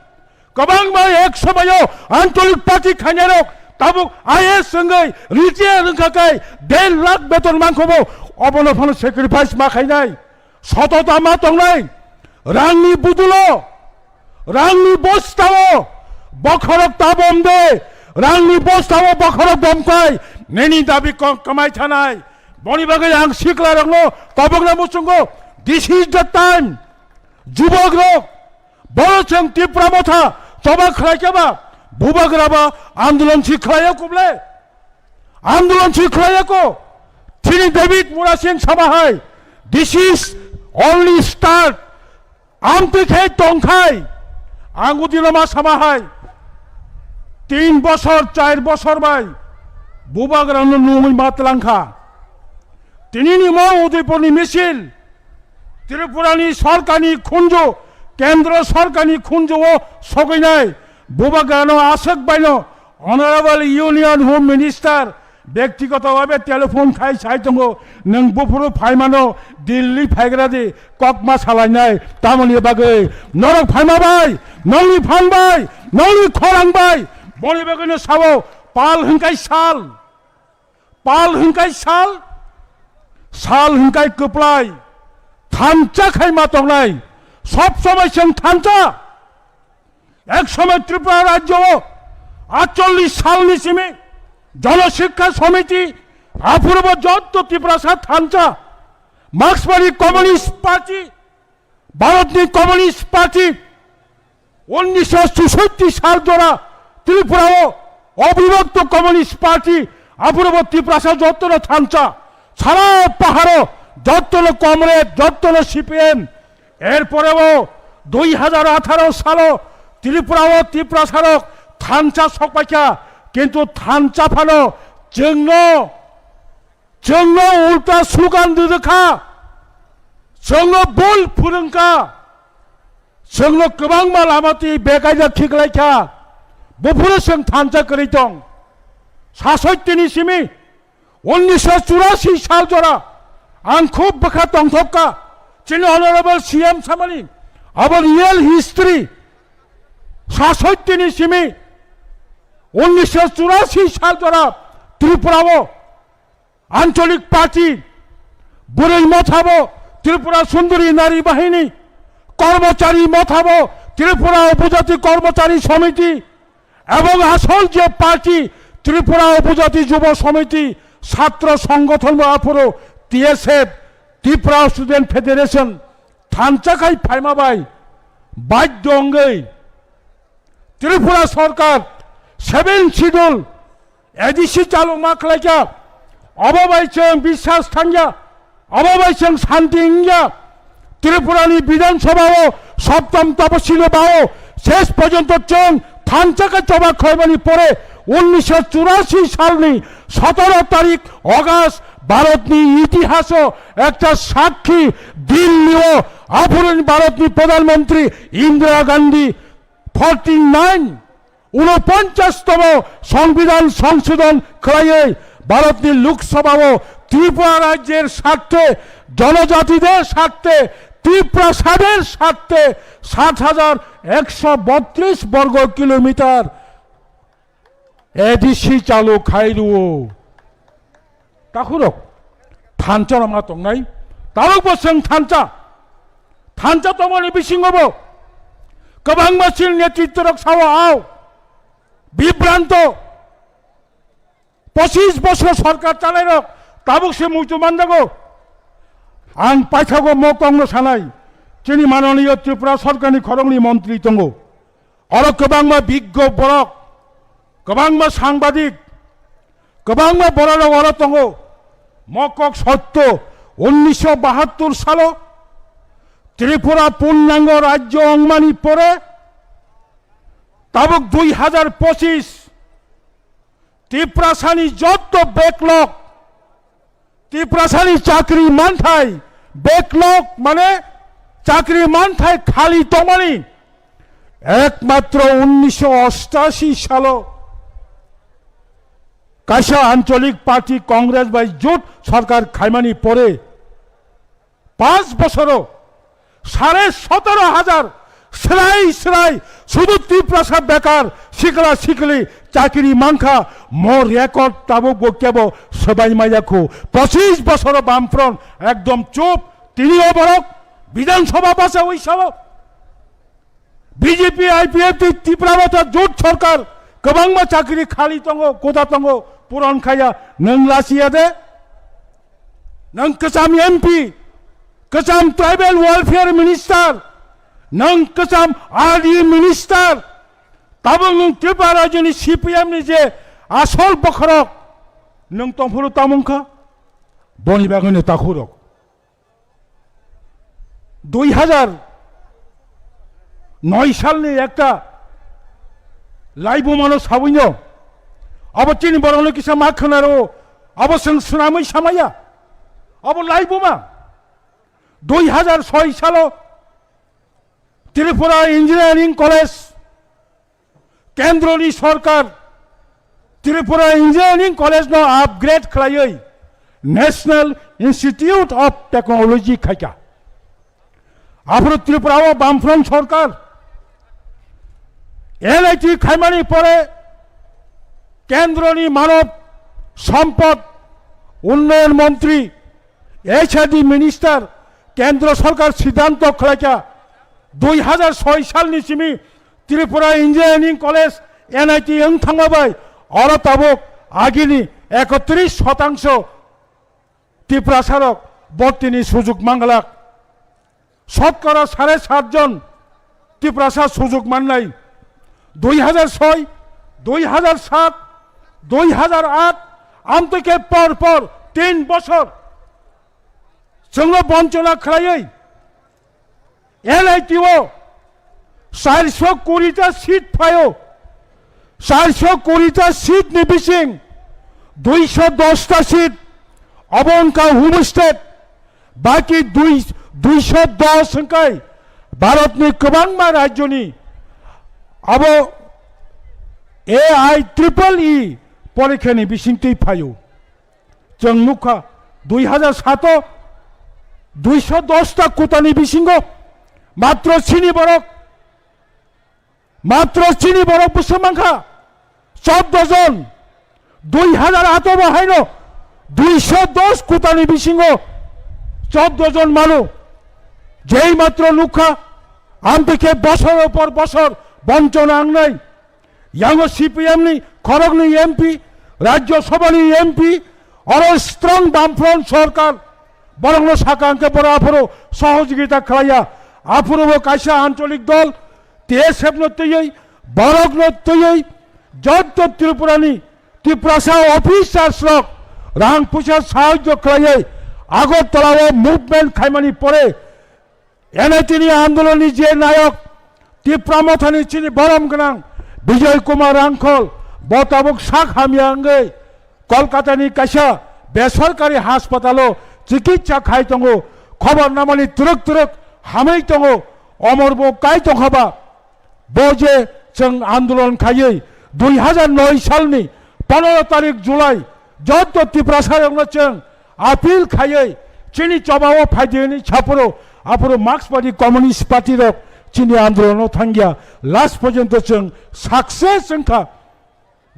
kwbangma ek somoyo Ancholik Party khainairok tabuk I A S wngwi retire wngkha khe der lakh beton mankhobo, obono phano sacrifice ma khainai, sotota ma tongnai, rangni budulo, rangni bostao bokhorok tabom de, rangni bostao bokhorok bomkhai, nini dabi kok kwmai thanai, boni bagwi ang siklarokno kobokna muchungo, this is the time. Jubok rok, boro chwng Tipra Motha choba khlai khe ba, bubagra ba andolon si khlai ya kuble? Andolon si khlai ya ko? Chini David Murasing sama hai, this is only start. Amtwi khe tong khai, ang udino ma sama hai, tin bosor, char bosor bai bubagra no nungwi ma tlang kha. Tini ni mo Udaipur ni misil, Tripura ni sorkar ni khunju, kendro sorkar ni khunju o sogwi nai, bubagra no aswk bai no Honorable Union Home Minister bektigoto bhabe telephone khai sai tongo, nwng buphuru phaimano Delhi phaigra di, kok ma salainai, tamoni bagwi norok phaima bai, nongni phan bai, nongni khorang bai, boni bagwi no sao pal hwnkai sal. Pal hwnkai sal, sal hwnkai kwplai, thansa khai ma tongnai, sob somoi chwng thansa. Ek somoi Tripura rajyo o atchollish salni simi Jana Shiksha Samiti, aphuru bo jotto Tiprasa thansa, Marksmani Communist Party, Bharatni Communist Party, unnisho chushotti sal jora Tripura o Obibhakto Communist Party, aphuru bo Tiprasa jottono thansa, sara paharo jottono comrade, jottono C P M. Erporebo dui hajar atharo salo Tripura o Tiprasa rok thansa sokpaikha, kintu thansa phano chwngno, chwngno ulta slogan rwrwkha, chwngno bul phwrwngkha, chwngno kwbangma lama twi bekaida khiklaikha, buphuru chwng thansa kwrwi tong. Sasoittini simi, unnisho churasi sal jora, ang khub bwkha tongthokka, chini Honorable C M samani, abo real history, sasoittini simi, unnisho churasi sal jora Tripura o Ancholik Party, Bwrwi Mothabo Tripura Sundori Nari Bahini, Kormochari Mothabo Tripura Upojati Kormochari Somiti, ebong asol je party Tripura Upojati Jubo Somiti, Chhatro Songgothon bo aphuru T S F, Tripura Student Federation, thansa khai phaima bai badhyo wngwi Tripura Sarkar seven Schedule A D C chalokma khlaikha, obo bai chwng biswas thangya, obo bai chwng santi wngya. Tripurani Bidhan Sabha o Saptam Tapasilo bao ses porjonto chwng thansa khe choba khlaimani pore unnisho churasi salni sotoro tarik August Bharatni itihaso ekta sakhi din nio aphuruni Bharatni Pradhan Mantri Indira Gandhi forty nine, unoponchas tomo Songbidan songsodhon khlaiwi Bharatni Lok Sabha o Tripura rajyer sarthe, jonojatide sarthe, Tiprasader sarthe sat hajar ekso botris borgo kilometer A D C chalu khai rwo. Takhurok thansa rok ma tongnai, tabuk bo chwng thansa, thansa tongmani bisingo bo kwbangma chini netritto rok sao, ao bibranto, pochis bosor sorkar chalairok tabuk se muitu manjago. Ang paithago mo kongno sanai, chini mananiyo Tripura sorkarni khoroknwi montri tongo, oro kwbangma biggo borok, kwbangma sangbadik, kwbangma bororok oro tongo. Mo kok sotto, unnisho bahattur salo Tripura purnango rajyo wngmani pore tabuk dui hajar pochis Tiprasani jotto backlog, Tiprasani chakri manthai, backlog mane chakri manthai khali tongmani, ekmatro unnisho ostashi salo kaisa Ancholik Party Congress bai jut sorkar khaimani pore, panch bosoro sare sotoro hajar srai srai sudu Tiprasa bekar sikla sikli chakri mankha, mo record tabuk bo kebo swbai maya khu. Pochis bosoro Bamfront ekdom chup, tini o borok Bidhan Sabha bachawi sao. B J P, I P F T, Tipra Motha jut sorkar kwbangma chakri khali tongo, kota tongo, puron khaya, nwng lachiya de? Nwng kwcham M P, kwcham Tribal Welfare Minister, nwng kwcham R D Minister, tabuk nwng Tripura rajyoni C P M ni je asol bokhorok, nwng tongphuru tamung kha? Boni bagwino takhurok. Dui hajar noi salni ekta laibumano sabwino abo chini borokno kisa ma khwnaro, abo chwng swnamwi samaya, abo laibuma. Dui hajar soi salo Tripura Engineering College, Kendroni sorkar Tripura Engineering College no upgrade khlaiwi National Institute of Technology khaikha. Aphuru Tripura o Bamfront sorkar N I T khaimani pore Kendroni Manav Sampad Unnayan Montri, H R D Minister, Kendro Sorkar siddhanto khlaikha, dui hajar soi salni simi Tripura Engineering College, N I T wng thangma bai oro tabuk agini ekotris shotangso Tiprasarok bortini sujug manglak. Shotkora sare sat jon Tiprasa sujug mannai. Dui hajar soi, dui hajar sat, Dui hazar aat amtwi khe por por tin bosor chwngno bonchona khlaiwi N I T o charso kuri ta seat phaio. Charso kuri ta seat ni bising duiso dos ta seat obo wngkha hub state, baki dui, duiso dos wngkha Bharatni kwbangma rajyoni abo A I triple E porikhani bisingtwi phaio. Chwng nukha, dui hazar sato duiso dos ta kutani bisingo matro chini borok, matro chini borok bwswk mankha choddo jon, dui hazar ato bo haino duiso dos kutani bisingo choddo jon mano. Jei matro nukha, amtwi khe bosor por bosor bonchona wngnai. Yango C P M ni khoroknwi M P, Rajya Sabha ni M P, oro strong Bamfront sorkar, borokno saka hwnkhe borok aphuru sohojogita khlaiya. Aphuru bo kaisa ancholik dol T S F no twiwi, borokno twiwi, jotto Tripura ni Tiprasa officers rok rang puisa sahajyo khlaiwi Agartala o movement khaimani pore N I T ni andolon ni je nayok, Tipra Mothani chini borom gwnang Bijoy Kumar Rangkhol, bo tabuk sak hamya wngwi Kolkata ni kaisa besorkari haspatalo chikitsa khai tongo. Khobor namani twrwk twrwk hamwi tongo, omor bo kai tongkha ba. Bo je chwng andolon khaiwi dui hazar noi salni pondro tarik July jotto Tiprasarokno chwng appeal khaiwi chini chobao phaidi hwnwi saphuru aphuru Marxbadi Communist Party rok chini andolono thangya, last porjonto chwng success wngkha.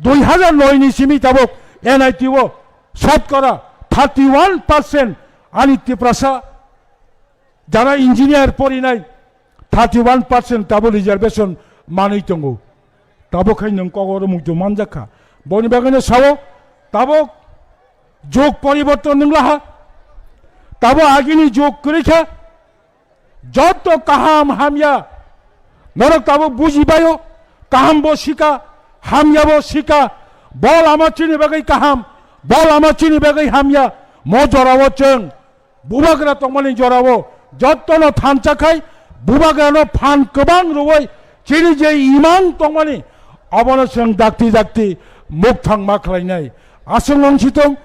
Dui hazar noi ni simi tabuk N I T o shotkora thirty one percent ani Tiprasa jara engineer porinai thirty one percent tabuk reservation manwi tongo. Tabuk khai nwng kok oro muitu manjakha. Boni bagwino sao tabuk jug poriborton nwnglaha. Tabuk agini jug kwrwikha. Jotto kaham hamya norok tabuk bujibaio, kaham bo sika, hamya bo sika. Bo lama chini bagwi kaham, bo lama chini bagwi hamya. Mo jorao chwng bubagra tongmani jorao jottono thansa khai bubagrano phan kwbang rwui chini je imang tongmani abono chwng dakti dakti mukthang ma khlainai. Aswk wng si tong,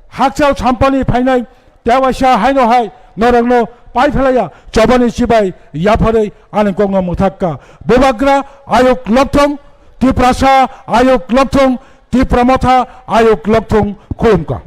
hakchal sampani phainai, tewaisa haino hai norokno pai phelaiya, chobani chibai yapharwi ani kokno mwthakka. Bubagra ayuk lokthong, Tiprasa ayuk lokthong, Tipra Motha ayuk lokthong, khulumka.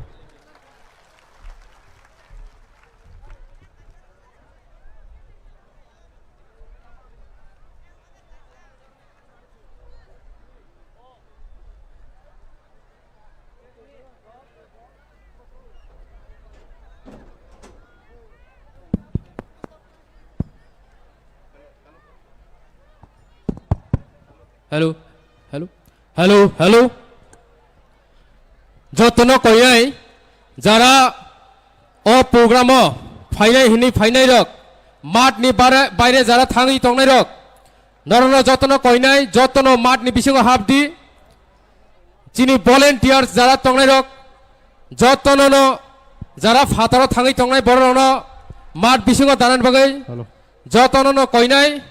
Hello, hello, hello, hello. Jotono koinai jara o program o phainai hwnwi phainai rok, mat ni bare, baire jara thangwi tongnai rok, norokno jotono koinai, jotono mat ni bisingo hapdi. Chini volunteers jara tongnai rok, jotono no jara phataro thangwi tongnai borok rokno mat bisingo danan bagwi. Hello. Jotono no koinai,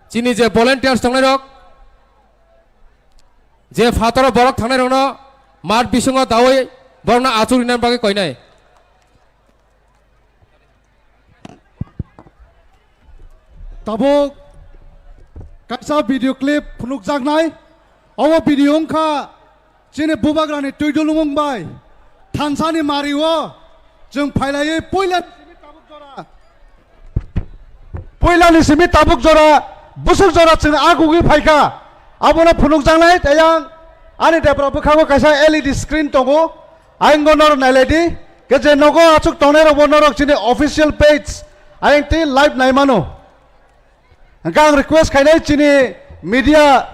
chini je volunteers tongnai rok, je phataro borok thangnai rokno mat bisingo dawi borokno achuk rina bagwi koinai. Tabuk kaisa video clip phunukjaknai. Obo video wngkha chini bubagrani twi dulumung bai thansani mario chwng phailaiwi puila simi tabuk jora, puilani simi tabuk jora, busuk jora chwng agugwi phaikha. Abono phunukjaknai tei ang ani debra bwkhango kaisa L E D screen tongo. Ayang go norok nailai di. Ke je nogo achuk tongnai rok bo norok chini official page ayang tei live nai mano. Hingke ang request khainai chini media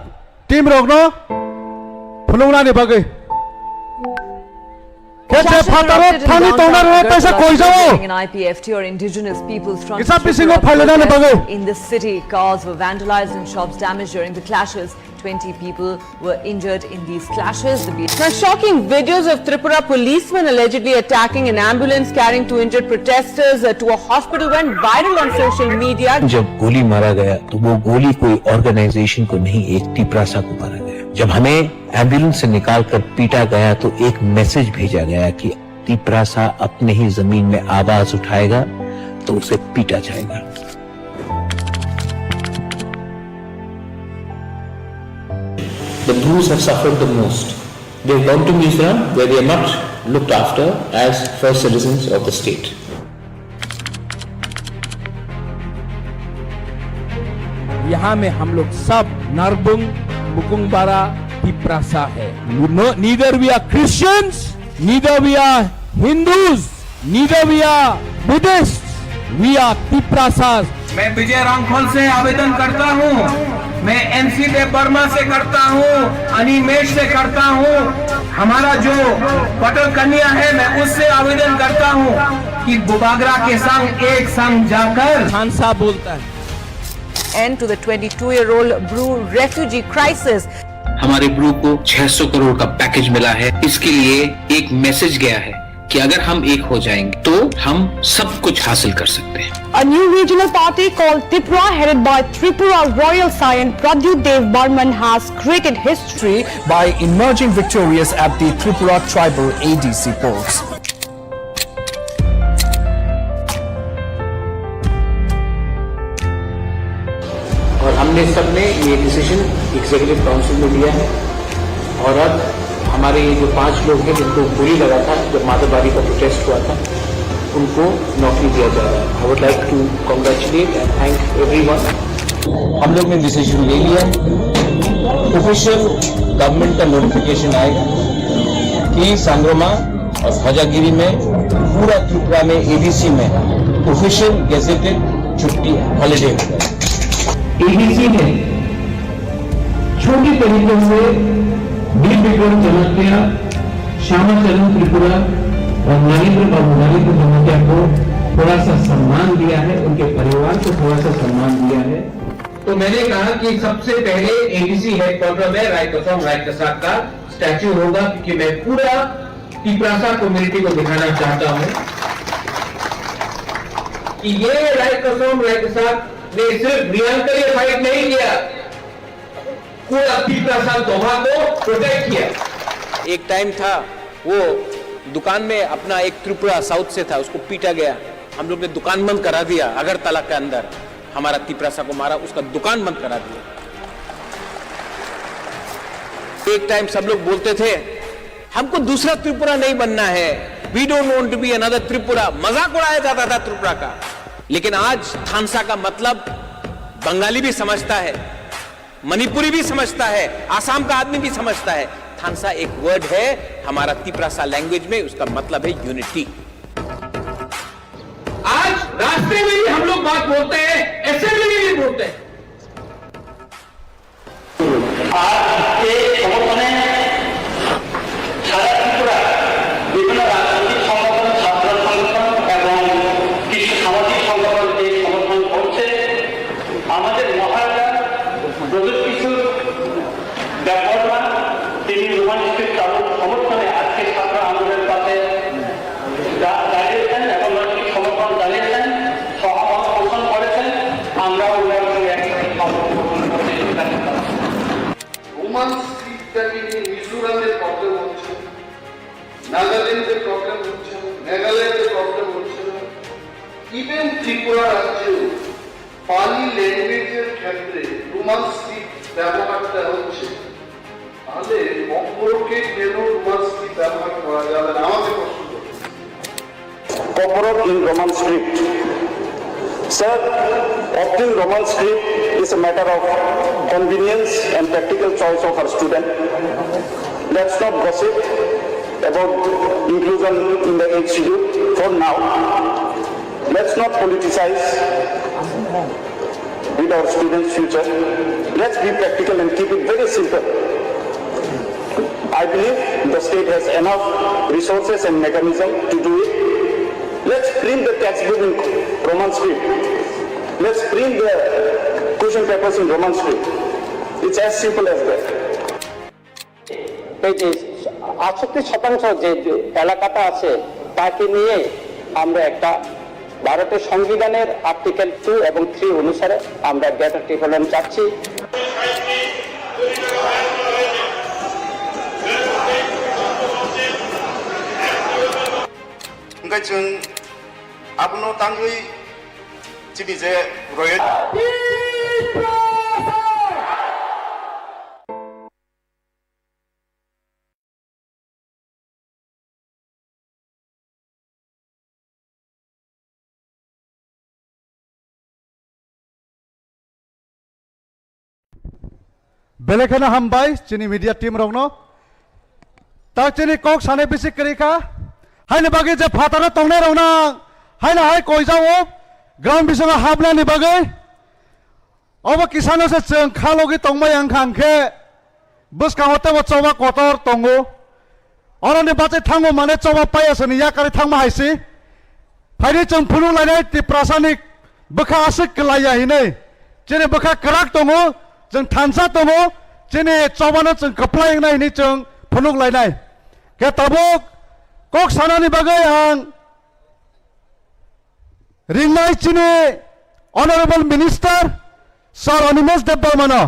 team rokno phunuknani bagwi. Khe je phataro thani tongna rwna taisa koi jao. An I P F T or Indigenous Peoples Front Kisa bisingo phailana ni bagwi. In the city, cars were vandalized and shops damaged during the clashes. Twenty people were injured in these clashes. The There are shocking videos of Tripura policemen allegedly attacking an ambulance carrying two injured protesters, uh, to a hospital went viral on social media. जब गोली मारा गया तो वो गोली कोई ऑर्गेनाइजेशन को नहीं, एक तिपरासा को मारा गया। जब हमें एम्बुलेंस से निकालकर पीटा गया तो एक मैसेज भेजा गया कि तिपरासा अपने ही जमीन में आवाज उठाएगा तो उसे पीटा जाएगा। The Brus have suffered the most. They have gone to Mizoram where they are not looked after as first citizens of the state. यहाँ में हम लोग सब नरबुंग, मुकुंगबारा, तिपरासा है। No, neither we are Christians, neither we are Hindus, neither we are Buddhists, we are Tiprasas. मैं विजय रांखल से आवेदन करता हूं, मैं एनसी देव वर्मा से करता हूं, अनिमेश से करता हूं, हमारा जो पटल कन्या है, मैं उससे आवेदन करता हूं कि बुबागरा के संग एक संग जाकर खान साहब बोलता है। End to the twenty-two year old Bru refugee crisis. हमारे ब्रू को छह सौ करोड़ का पैकेज मिला है, इसके लिए एक मैसेज गया है कि अगर हम एक हो जाएंगे तो हम सब कुछ हासिल कर सकते हैं। A new regional party called Tipra, headed by Tripura royal scion Pradyut Dev Barman, has created history by emerging victorious at the Tripura Tribal A D C polls. और हमने सबने ये डिसीजन एग्जीक्यूटिव काउंसिल में लिया है। और अब हमारे ये जो पांच लोग हैं जिनको गोली लगा था जब माधवबाड़ी का प्रोटेस्ट हुआ था, उनको नौकरी दिया जा रहा है। I would like to congratulate and thank everyone. हम लोग ने डिसीजन ले लिया, ऑफिशियल गवर्नमेंट का नोटिफिकेशन आएगा कि सांग्रोमा और ध्वजागिरी में पूरा त्रिपुरा में एडीसी में ऑफिशियल गैजेटेड छुट्टी, हॉलीडे होगा। एडीसी ने छोटे तरीके से वीर विक्रम जमातिया, श्यामा चरण त्रिपुरा और नरेंद्र बाबू, नरेंद्र जमातिया को थोड़ा सा सम्मान दिया है, उनके परिवार को थोड़ा सा सम्मान दिया है। तो मैंने कहा कि सबसे पहले एडीसी हेडक्वार्टर में रायकसोम रायकसा का स्टैचू होगा, क्योंकि मैं पूरा तिपरासा कम्युनिटी को दिखाना चाहता हूं कि ये रायकसोम रायकसा ने सिर्फ रियांका के लिए फाइट नहीं किया, पूरा तिपरासा दोहा को प्रोटेक्ट किया। एक टाइम था, वो दुकान में अपना एक त्रिपुरा साउथ से था, उसको पीटा गया, हम लोग ने दुकान बंद करा दिया अगरतला के अंदर। हमारा तिपरासा को मारा, उसका दुकान बंद करा दिया। एक टाइम सब लोग बोलते थे, हमको दूसरा त्रिपुरा नहीं बनना है, we don't want to be another Tripura। मजाक उड़ाया जाता था त्रिपुरा का। लेकिन आज थानसा का मतलब बंगाली भी समझता है, मणिपुरी भी समझता है, आसाम का आदमी भी समझता है। थानसा एक वर्ड है हमारा तिपरासा लैंग्वेज में, उसका मतलब है यूनिटी। आज रास्ते में भी हम लोग बात बोलते हैं, असेंबली में भी बोलते हैं। আজ এই সমর্থনে সারা ত্রিপুরা বিভিন্ন রাজনৈতিক সংগঠন, ছাত্র সংগঠন এবং কিছু সামাজিক সংগঠন এই সমর্থন করছে। আমাদের মহারাজা প্রদ্যোৎ কিশোর দেববর্মা, তিনি রোমান স্ক্রিপ্ট চালুর সমর্থনে আজকে ছাত্র আন্দোলনের পাশে দা-, দাঁড়িয়েছেন এবং নৈতিক সমর্থন জানিয়েছেন, সহমত পোষণ করেছেন। আমরাও ওনার সঙ্গে একসাথে সহমত পোষণ করতে এখানে। রোমান স্ক্রিপ্টটা নিয়ে মিজোরামে প্রবলেম হচ্ছে, নাগাল্যান্ডে প্রবলেম হচ্ছে, মেঘালয়তে প্রবলেম হচ্ছে, ইভেন ত্রিপুরা রাজ্যেও পালি ল্যাঙ্গুয়েজের ক্ষেত্রে রোমান স্ক্রিপ্ট ব্যবহারটা হচ্ছে, তাহলে ককবরকে কেন রোমান স্ক্রিপ্ট ব্যবহার করা যাবে না? আমাকে প্রশ্ন করতে। Kokborok in Roman script. Sir, opting Roman script is a matter of convenience and practical choice of our student. Let's not gossip about inclusion in the eighth schedule for now. Let's not politicize with our students' future. Let's be practical and keep it very simple. I believe the state has enough resources and mechanism to do it. Let's print the textbook in Roman script. Let's print the question papers in Roman script. It's as simple as that. এই যে আটষট্টি শতাংশ যে এলাকাটা আছে, তাকে নিয়ে আমরা একটা ভারতের সংবিধানের আর্টিকেল টু এবং থ্রি অনুসারে আমরা গ্রেটার টিপোলেন চাচ্ছি। Hingke chwng abono tangwi chini je royal Belai kheno hambai chini media team rokno. Tak chini kok sanai bisi kwrwi kha. Haini bagwi je phataro tongnai rokno ang haino hai koijao ground bisingo hapnani bagwi. Obo kisano se chwng kha logi tongmai ang kha, hwnkhe bwskango teibo choba kotor tongo. Oroni bachai thango mane choba paiya soni yakarwi thangma hai se. Phaidi chwng phunuk lainai Tiprasani bwkha aswk kwlaiya hinwi. Chini bwkha kwrak tongo, chwng thansa tongo, chini chobano chwng kwplai wngnai hinwi chwng phunuk lainai. Khe tabuk kok sanani bagwi ang ringnai chini Honorable Minister Sir Animesh Debbarmano.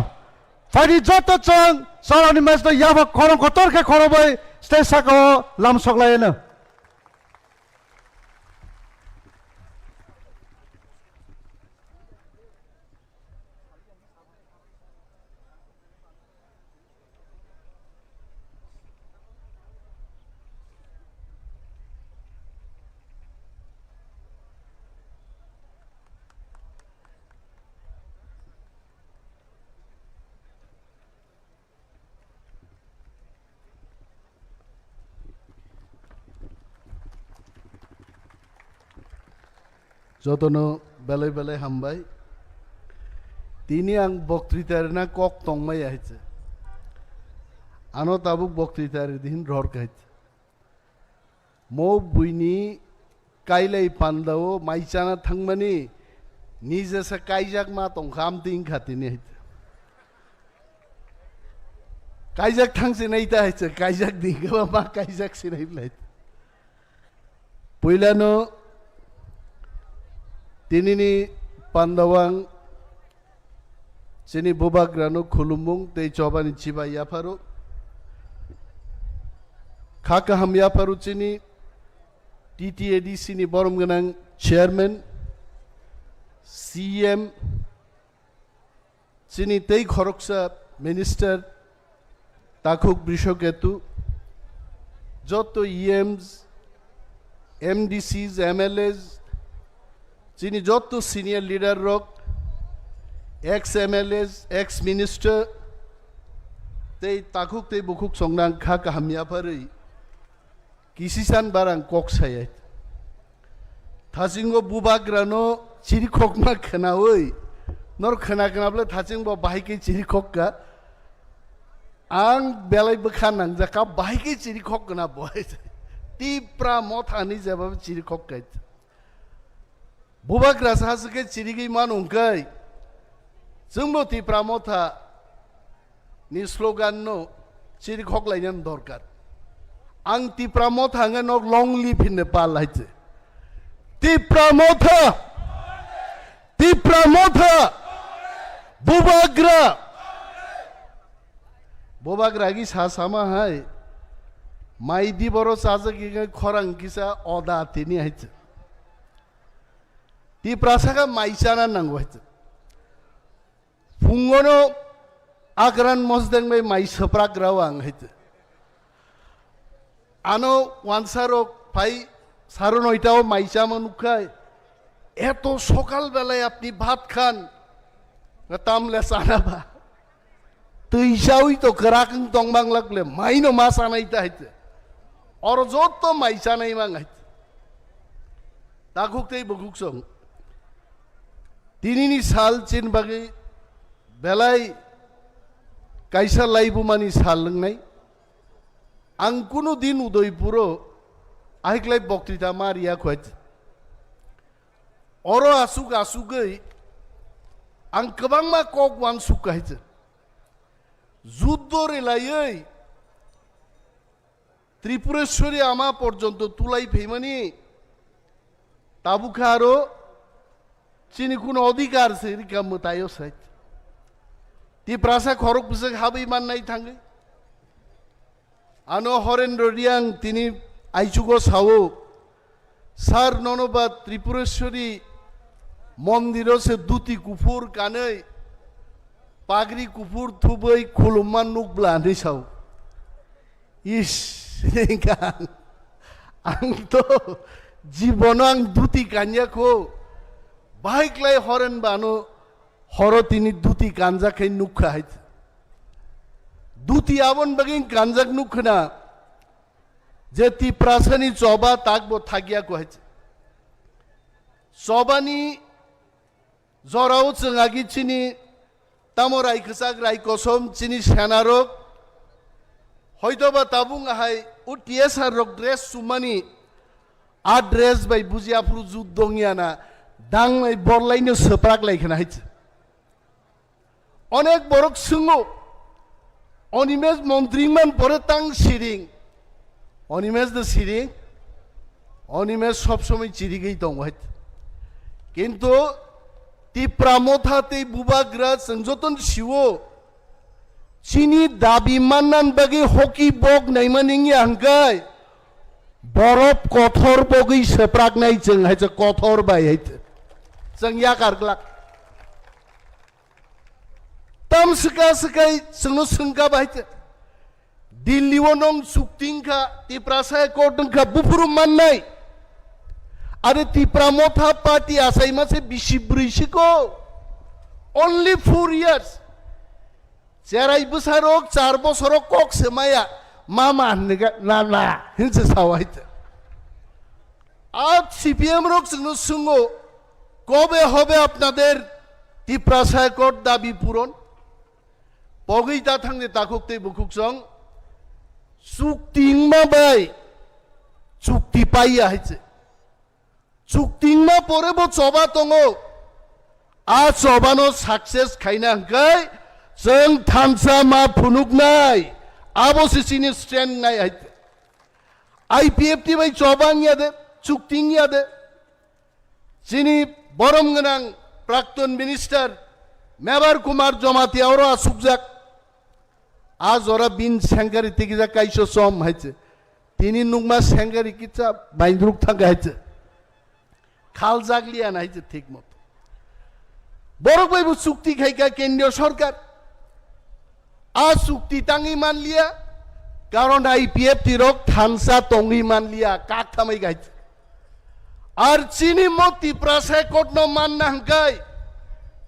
Phaidi joto chwng Sir Animesh no yapha khorang kotor khe khorokbai stage sakao lamsok laiyano. Jotono belai belai hambai. Tini ang boktrita rina kok tongmaya hai se. Ano tabuk boktrita ri din ror kha hai se. Mo buini kailai pandao mai chana thangmani nije sa kaijak ma tongkha amtwi wngkha tini hai se. Kaijak thang se nai ta hai se, kaijak di khe ma kaijak se nai blai. Puilano tinini pandawang chini bubagrano khulumung tei chobani chibai yapharo. Kha kaham yapharo chini T T A D C ni borom gwnang chairman, C M, chini tei khoroksa minister Takhuk Brishoketu, joto E Ms, M D Cs, M L As, chini joto senior leader rok, ex M L As, ex minister, tei takhuk tei bukhuk songnang kha kaham yapharwi. Kisisan barang kok sayai. Thasingo bubagrano chirikhokma khwnawi, nor khwna khwna bwle thasingbo bahai khe chirikhok kha. Ang belai bwkha nangjak kha, bahai khe chirikhok khwna bo hai. Tipra mothani jeba chirikhok kha. Bubagra sa se khe chirigwi mano hwnkhe, chwngbo Tipra Motha ni slogan no chirikhok lainani dorkar. Ang Tipra Motha hwnkhe nok long live hinwi pal hai se. Tipra Motha! Tipra Motha! Bubagra! Bubagra gi sa sama hai. Mai di boro chajak gi khorang kisa oda tini hai se. Tiprasa khe mai chana nango hai se. Phungono Agran Mosdeng bai mai swprak rao ang hai se. Ano wansarok phai saro noitao mai chama nukhai. Eto sokal belai apni bhat khan. Tamle chana ba. Twi chawi to kwrak wng tong mang lak le, mai no ma chanai ta hai te. Oro joto mai chanai mang hai te. Takhuk tei bukhuk song. Tini ni sal chin bagwi belai kaisa laibumani sal wngnai. Ang kunu din Udaipuro ahiklai boktrita ma riya khwait. Oro asuk asugwi ang kwbangma kok uansuk kahai se. Juddo relaiwi Tripureshwari ama porjonto tulai phaimani tabukha aro chini kuno odhikar se rika mwtaio sai. Tiprasa khorok bwswk habwi mannai thangwi. Ano Horendro Riang tini aichugo sao, "Sir, nono ba Tripureshwari mondiro se duti kuphur kanwi, pagri kuphur thubwi khulumma nukbla," hinwi sao. Is, ang, ang to jibono ang duti kanya kho, bahai klai Horen bano horo tini duti kanjak khai nukha hai. Duti abon bagwi kanjak nukhna je Tiprasani choba takbo thagya ko hai. Chobani jorao chwng agi chini tamo rai kwchak rai kosom chini senarok hoitoba tabung ahai o T S R rok dress sumani a dress bai buji aphuru jut dongya na dangnai borlaino swprak lai khna hai. Onek borok swngo, Animesh montri man pore tang siring. Animesh de siring. Animesh sob somoi chirigwi tongo hai. Kintu Tipra Motha tei Bubagra chwng joton siwo. Chini dabi mannan bagwi hoki bok naima ningya hwnkhe borop kothor bogwi swpraknai chwng hai se kothor bai hai se. Chwng yakar glak. Tam swka swkai chwngno swngka bai te. Delhi o nong chukti wngkha, Tiprasa accord wngkha, buphuru mannai. Are Tipra Motha Party achaima se bisi brwi siko. Only four years. Cherai bwsarok char bosoro kok se maya. Mama hinwi ga-, na, na, hinse sawa hite. A C P M rok chwngno swngno, "Kobe hobe apnader Tiprasa accord dabi puron?" Pogwi ta thangni takhuk tei bukhuk song, "Chukti wngma bai chukti paiya," hai se. Chukti wngma pore bo choba tongo. A chobano success khaina hwnkhe chwng thansa ma phunuknai. Abo se chini stand nai hai. I P F T bai choba wngya de, chukti wngya de. Chini borom gwnang Prakton Minister Mebar Kumar Jamatia oro asukjak. A jora bin sengkari tikijak kaiso som hai se. Tini nukma sengkari kitsa baindruk thangka hai se. Khaljak liya na hai se thik moto. Borok bai bo chukti khaika kendriya sorkar. A chukti tangwi manliya, karon I P F T rok thansa tongwi manliya, kak thamwi gai. Ar chini mo Tiprasa accord no manna hwnkhe,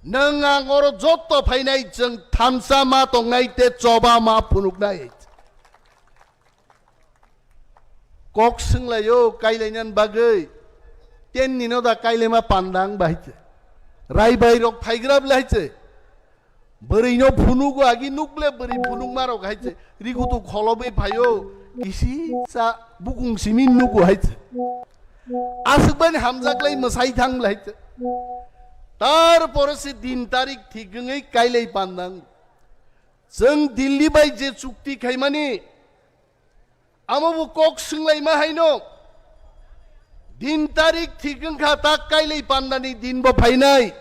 nwng ang oro jotto phainai chwng thansa ma tongnai te choba ma phunuknai. Kok swnglaio kailainani bagwi, tenni no da kailaima pandang bahai se. Raibai rok phaigra bwlai hai se. Bwrwi no phunugo agi nukle bwrwi phunukma rok hai se. Rigutu kholobwi phaio, kisi sa bukung simi nugo hai se. Aswk bani hamjak lai mwsai thang bwlai hai se. Tar pore se din tarik thik wngwi kailai pandang. Chwng Delhi bai je chukti khaimani, amo bo kok swnglaima haino. Din tarik thik wngkha, tak kailai pandani din bo phainai.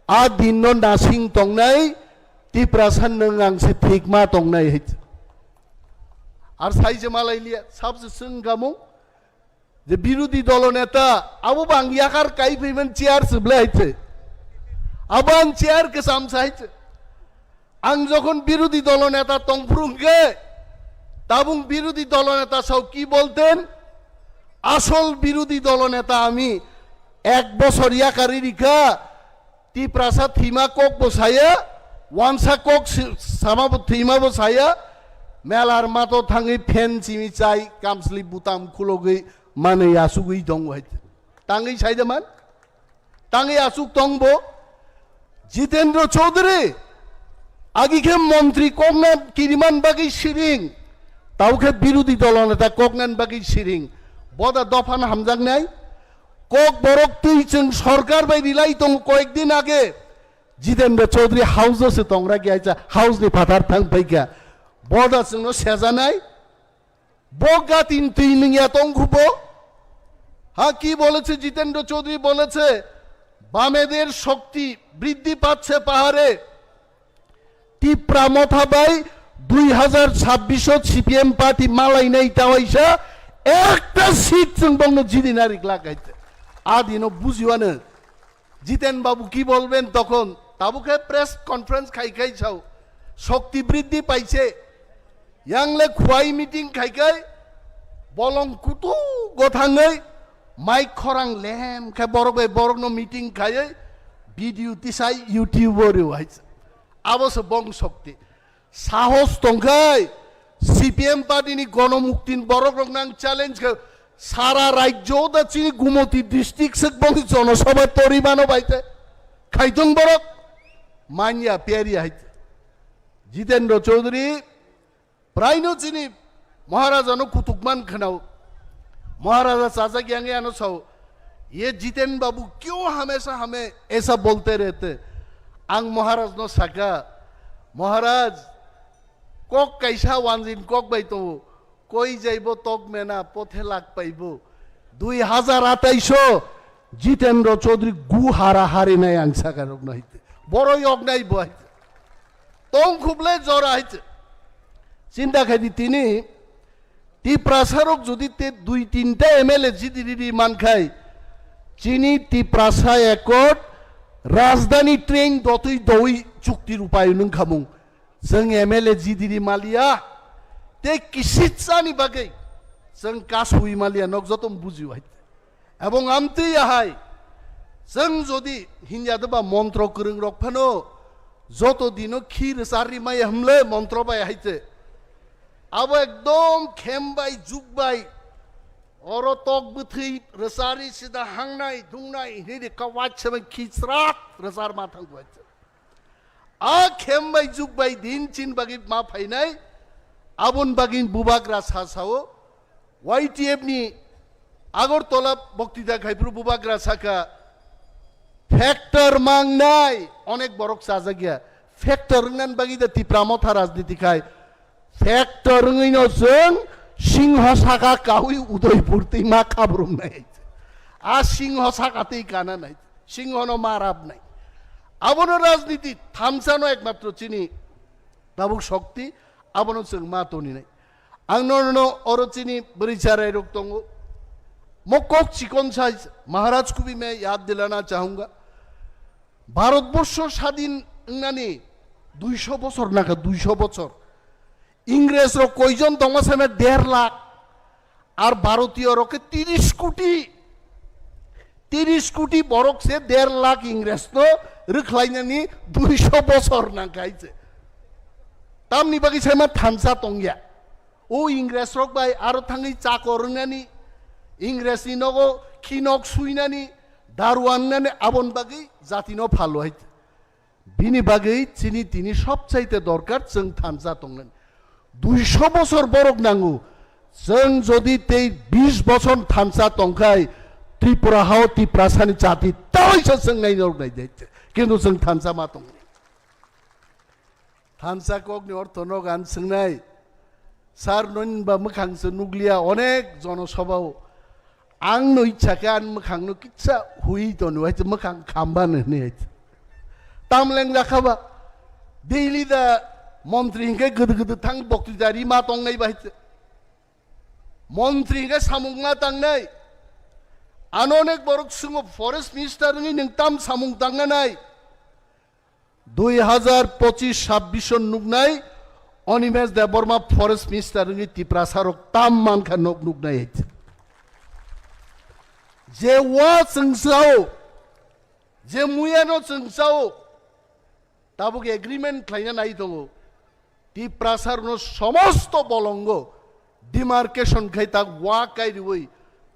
A din no nasing tongnai, Tiprasa nwng ang se thik ma tongnai hai. Ar sai je malai liya, sab se swng gamung. Je birodhi dolo neta, abo bang yakar kai phaimani chair se bwlai hai se. Abo ang chair kwcham sa hai se. Ang jokhon birodhi dolo neta tongphuru hwnkhe, tabung birodhi dolo neta sao ki bolten? Asol birodhi dolo neta ami ek bosor yakari rikha, Tiprasa thwima kok bo saya, wansa kok si-, sama bo thwima bo saya, melar mato thangwi phen chimi chai, kamsli butam khulogwi manwi asugwi tongo hai. Tangwi saida man? Tangwi asuk tong bo? Jitendra Chaudhary, agi khe montri kokna kiriman bagwi siring, Abo khe birodhi dolo neta koknani bagwi siring. Boda dophano hamjaknai. Kokborok twi chwng sorkar bai rilai tongo koyekdin age. Jitendra Chaudhary house-o se tongra khe aisa house-ni phatar thang phaikha. Boda chwngno sejanai. Bo gatin twi nungya tongkhubo. Ha ki boleche Jitendra Chaudhary? Boleche, "বামেদের শক্তি বৃদ্ধি পাচ্ছে পাহাড়ে।" Tipra Motha bai dui hazar chabbish o C P M party malainai tawaisa ekta seat chwng bongno jidina riklak hai. Adino bujiwano Jiten Babu ki bolben tokhon? Tabuk khe press conference khai khai sao, "শক্তি বৃদ্ধি পাইছে।" Yangle khuai meeting khai khai bolong kutu gothangwi mic khorang lem khe borok bai borokno meeting khaiwi video tisai YouTube o rw hai. Abo se bong shokti. Sahos tongkhai C P M party ni gonomuktin borok rok nang challenge khe sara rajyo da chini Gumoti district sek bong jonosabha tori mano bai te. Khaitong borok manya peri hai te. Jitendra Chaudhary praino chini Maharaja no kutuk man khnao. Maharaja chajak yang ano sao, "Ye Jiten Babu kyo hamesha hame aisa bolte rehte?" Ang Maharaj no saka, "Maharaj, kok kaisa wanjin kok bai tongo, koi jaibo tok mena pothe lak paibo." Dui hazar atais o Jitendra Chaudhary gu hara hari nai ang saka rok nai te. Boro yok nai bo hai te. Tong khuble jora hai te. Chinta khai di tini Tiprasa rok jodi te dui tinta M L A jidi riri man khai, chini Tiprasa Accord rajdhani train dotwi dowi chukti rupai nung khamung. Chwng M L A jidiri maliya, tei kisitsani bagwi chwng kasui maliya, nok joto bujiu hai. Ebong amtwi ahai, chwng jodi hinya deba montro kwrwng rok phano joto dino khi rwcharri maya hwnle montro bai hai se. Abo ekdom khem bai, juk bai, oro tok bwthwi rwcharri sida hangnai, dungnai, hinwi de kawach se bai khi chwrak rwchar ma thang bai se. A khem bai juk bai din chin bagwi ma phainai, abon bagwi bubagra sa sao, Y T F ni Agartala boktita khaiphuru bubagra saka, factor mangnai, onek borok chajakya, factor wngnan bagwi da Tipra Motha rajniti khai, factor wngwino chwng singho saka kaui Udaipur twi ma khabrumnai. A singho saka twi kananai. Singhono ma rabnai. Abono rajniti thansa no ekmatro chini tabuk shokti, abono chwng ma toninai. Ang no, no, oro chini bwrwi charai rok tongo. Mo kok chikon sai Maharaj kubi me yad dilana chahunga. Bharatborsho sadin wngnani duisho bochor naka, duisho bochor. Ingres rok koijon tongma saima der lakh. Ar Bharatiyo rok khe tiris koti, tiris koti borok se der lakh Ingres no rwkhlainani duisho bochor nangkha hai se. Tamni bagwi saima thansa tongya. O Ingres rok bai aro thangwi chakor wngnani, Ingres ni nogo khinok suinani, daru wngnani abon bagwi jati no phalo hai. Bini bagwi chini tini sobchaite dorkar chwng thansa tongnani. Duisho bochor borok nango. Chwng jodi tei bish bochor thansa tongkhai, Tripura hao Tiprasani jati tawaisa chwng nai norok nai de. Kintu chwng thansa ma tongni. Thansa kokni ortho no gan swngnai. Sir, noni ba mwkhang se nukliya onek jonosabhao. Ang no ichha khe ani mwkhang no kitsa hui toni hai se mwkhang khamba no hwnwi hai se. Tam leng jakha ba. Daily da montri hinkhe gede gede thang boktwi jari ma tongnai ba hai se. Montri hinkhe samung ma tangnai. Ano onek borok swngo forest minister wngwi nwng tam samung tangna nai. Dui hazar pochis sabbish o nuknai Animesh Debbarma forest minister wngwi Tiprasa rok tam mankha nok nuknai. Je wa chwng sao, je muya no chwng sao, tabuk agreement khlaina nai tongo. Tiprasa rokno somosto bolongo demarcation khai tak wa kairiwi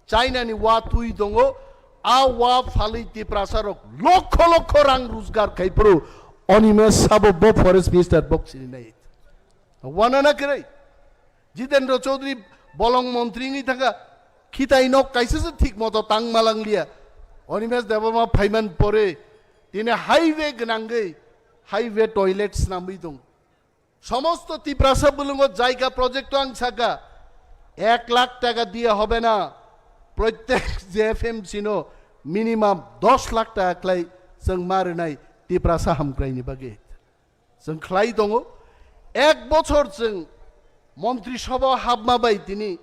China ni wa twi tongo, a wa phalwi Tiprasa rok lokho lokho rang rojgar khai phuru Animesh sabo bo forest minister bok sini nai. Wana na kwrwi? Jitendra Chaudhary bolong montri wngwi thangkha, khitai nok kaisa se thik moto tang malang liya. Animesh Debbarma phaiman pore tini highway gwnangwi highway toilet snamwi tong. Somosto Tiprasa bulungo jaiga project o ang saka, ek lakh taka diya hobe na, protyek J F M C no minimum dos lakh taka khlai chwng ma rwnai Tiprasa hamkraini bagwi. Chwng khlai tongo. Ek bochor chwng Montri Sabha hapma bai tini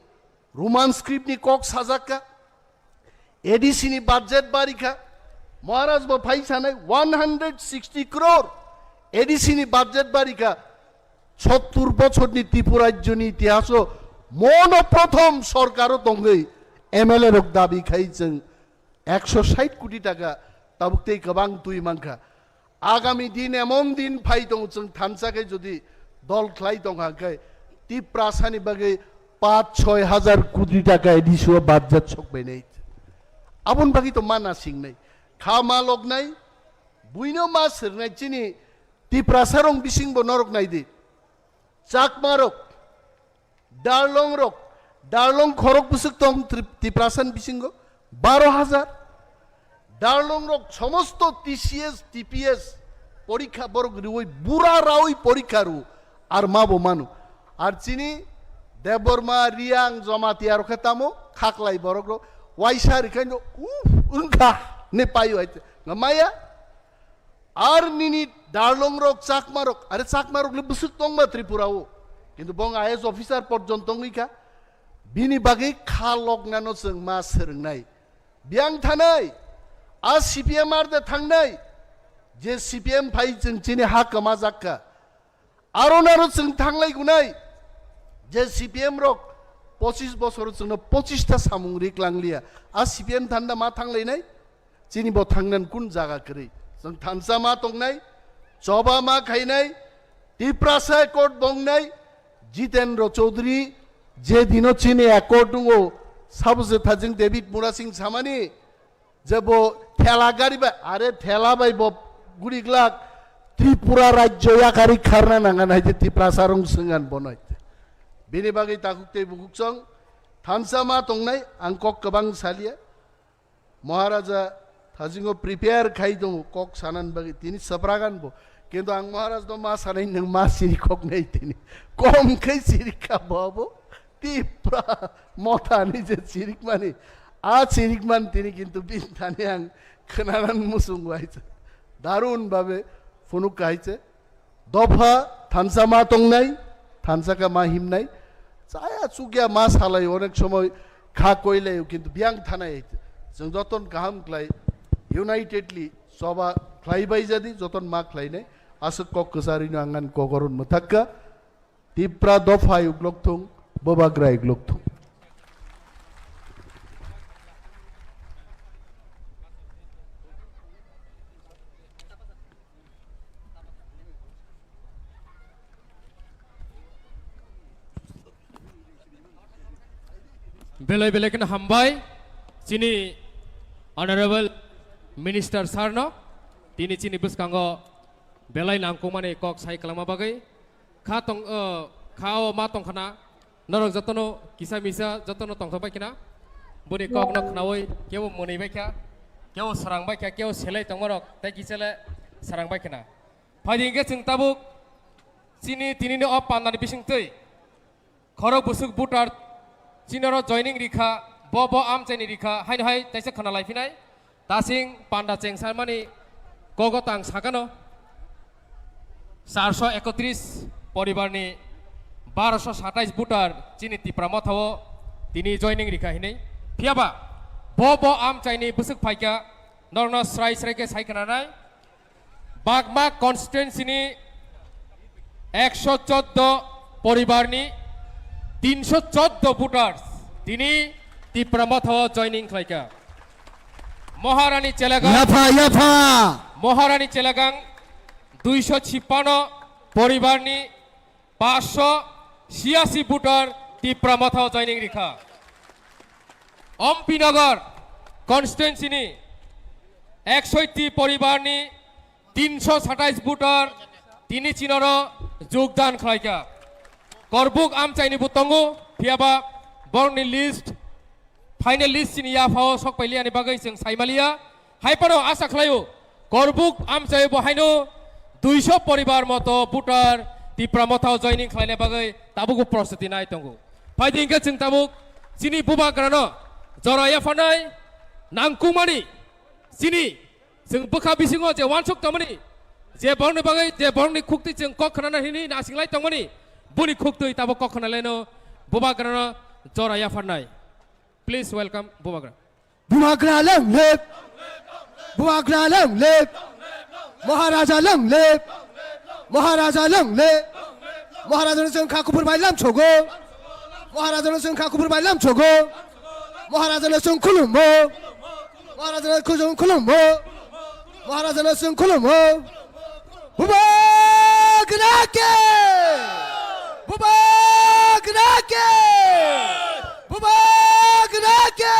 Roman script ni kok sajakka. A D C ni budget barikha. Maharaj bo phai sanai one hundred sixty crore A D C ni budget barikha. Sottur bochor ni Tripura rajyo ni itihaso mono prothom sorkaro tongwi M L A rok dabi khai chwng ekso sait koti taka tabuk tei kwbang twi mankha. Agami din emon din phai tongo, chwng thansa khe jodi dol khlai tongkha khe Tiprasani bagwi paanch choi hajar koti taka A D C o budget sokbainai. Aboni bagwi to ma nasingnai, kha ma loknai, buino ma sirnai. Chini Tiprasarong bisingbo norok naidi, Chakmarok, Darlong rok, Darlong khorok bwswk tong Trip-, Tiprasani bisingo baro hajar. Darlong rok somosto T C S, T P S porikha borok riwi bura rawi porikha ru ar ma bo manu. Ar chini Debbarma, Riang, Jamatia rok khe tamo khaklai borok rok waisa rikhaino, "Uf, wngkha," ne paio hai te. Nga maya? Ar nini Darlong rok, Chakma rok, are Chakma rok le bwswk tongma Tripura o. Kintu bong I A S officer porjonto wngwi kha. Bini bagwi kha loknano chwng ma swrwngnai. Biyang thanai, a C P M ar de thangnai, je C P M phai chwng chini ha kwmajak kha. Aro naro chwng thanglai gunai, je C P M rok pochis bosor chwngno pochis ta samung rik langliya. A C P M thanda ma thanglainai? Chini bo thangnan kun jaga kwrwi? Chwng thansa ma tongnai, choba ma khainai, Tiprasa accord bongnai, Jitendra Chaudhary je dino chini accord wngo, sabo se thajing David Murasing samani, je bo thela gari bai, are thela bai bo guri glak Tripura rajyo yakari kharna nangan hai je Tiprasa rong swngan bono hai. Bini bagwi takhuk tei bukhuk chwng thansa ma tongnai, ang kok kwbang salia. Maharaja thasingo prepare khai tongo kok sanan bagwi, tini swpragan bo. Kintu ang Maharaj no ma sanai, nwng ma siri kok nai tini. Kom khai siri kha bo abo. Tipra motha ni je sirik mani, a sirik man tini kintu bini thani ang khnanan musung waisa. Darun babe phunuk kaise. Dopha thansa ma tongnai, thansa ka ma himnai. Chaya chukya ma salai onek somoy kha koilai kintu biyang thanai. Jeng joton kaham klai unitedly soba khlai bai jadi joton ma khlainai. Aswk kok kwsarino angan kogoron mwthakka. Tipra dopha uglok thung, Bubagra uglok thung. Belai belai kheno hambai chini Honorable Minister sir no, tini chini bwskango belai nangkukmani kok sai kwlangma bagwi. Kha tong, o, kha o ma tong khna, norok jotono kisa misa jotono tongthok bai khna. Boni kok no khnawi kebo mwnwi bai kha, kebo srang bai kha, kebo selai tongma rok tei kisa le srang bai khna. Phaidi hwnkhe chwng tabuk chini tini ni o panda ni bising twi khorok bwswk voter chini oro joining rikha, bo bo amchaini rikha, haino hai teisa khna lai phinai. Tasing panda chengsamani kogo tang sakano charso ekotris poribarni barso satais voter chini Tipra Mothao tini joining rikha hinwi. Phiyaba bo bo amchaini bwswk phaikha, norno srai srai khe sai khnanai. Bagma constituency ni ekso choddo poribar ni tinso choddo voters tini Tipra Mothao joining khlaikha. Maharani Chelagang, Yapha, yapha. Maharani Chelagang duiso chipano poribar ni paanch sho chiyasi voter Tipra Mothao joining rikha. Ompinagar constituency ni eksoiti poribar ni tinsho satais voter tini chinoro jogdan khlaikha. Korbuk amchaini bo tongo, phiyaba borokni list, final list chini yaphao sokpailiyani bagwi chwng saimaliya. Hai phano asa khlaio, Korbuk amchai bo haino duiso poribar moto voter Tipra Mothao joining khlaina bagwi tabukbo prostuti nai tongo. Phaidi hwnkhe chwng tabuk chini bubagrano jora yapharnai nangkukmani chini chwng bwkha bisingo je uansuk tongmani, je borokni bagwi, je borokni khuktwi chwng kok khwnana hinwi nasinglai tongmani, boni khuktwi tabuk kok khwnalaino bubagrano jora yapharnai. Please welcome bubagra. Bubagra long live! Bubagra long live! Maharaja long live! Maharaja long live! Maharaja no chwng kha kuphur bai lam chogo. Maharaja no chwng kha kuphur bai lam chogo. Maharaja no chwng khulumo. Maharaja no chwng khulumo. Maharaja no chwng khulumo. Bubagra ke! Bubagra ke! Bubagra ke!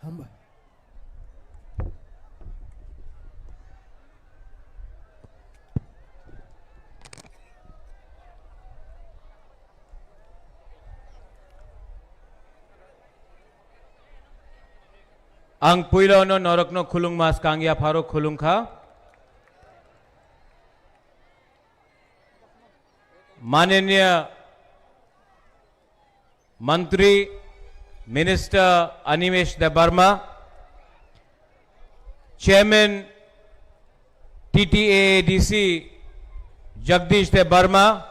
Hambai. Ang puila no norokno khulungma skang yapharo khulungkha. Mananiya Mantri, Minister Animesh Debbarma, Chairman T T A A D C Jagdish Debbarma,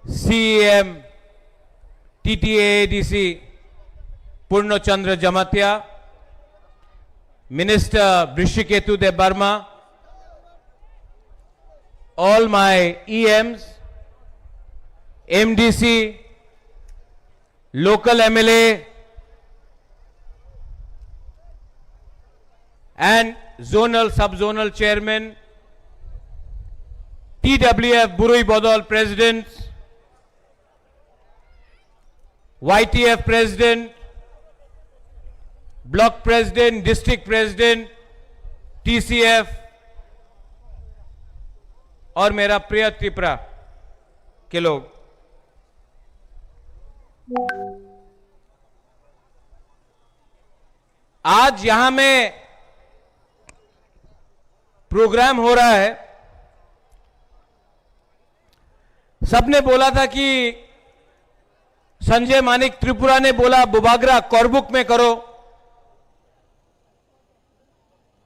C E M T T A A D C Purno Chandra Jamatia, Minister Hrishiketu Debbarma, all my E Ms, M D C, local M L A and zonal, sub-zonal chairman, T W F Burui Bodol president, Y T F president, block president, district president, T C F और मेरा प्रिय त्रिपुरा के लोग, आज यहां में प्रोग्राम हो रहा है। सबने बोला था कि संजय मानिक त्रिपुरा ने बोला, बुबागरा करबुक में करो।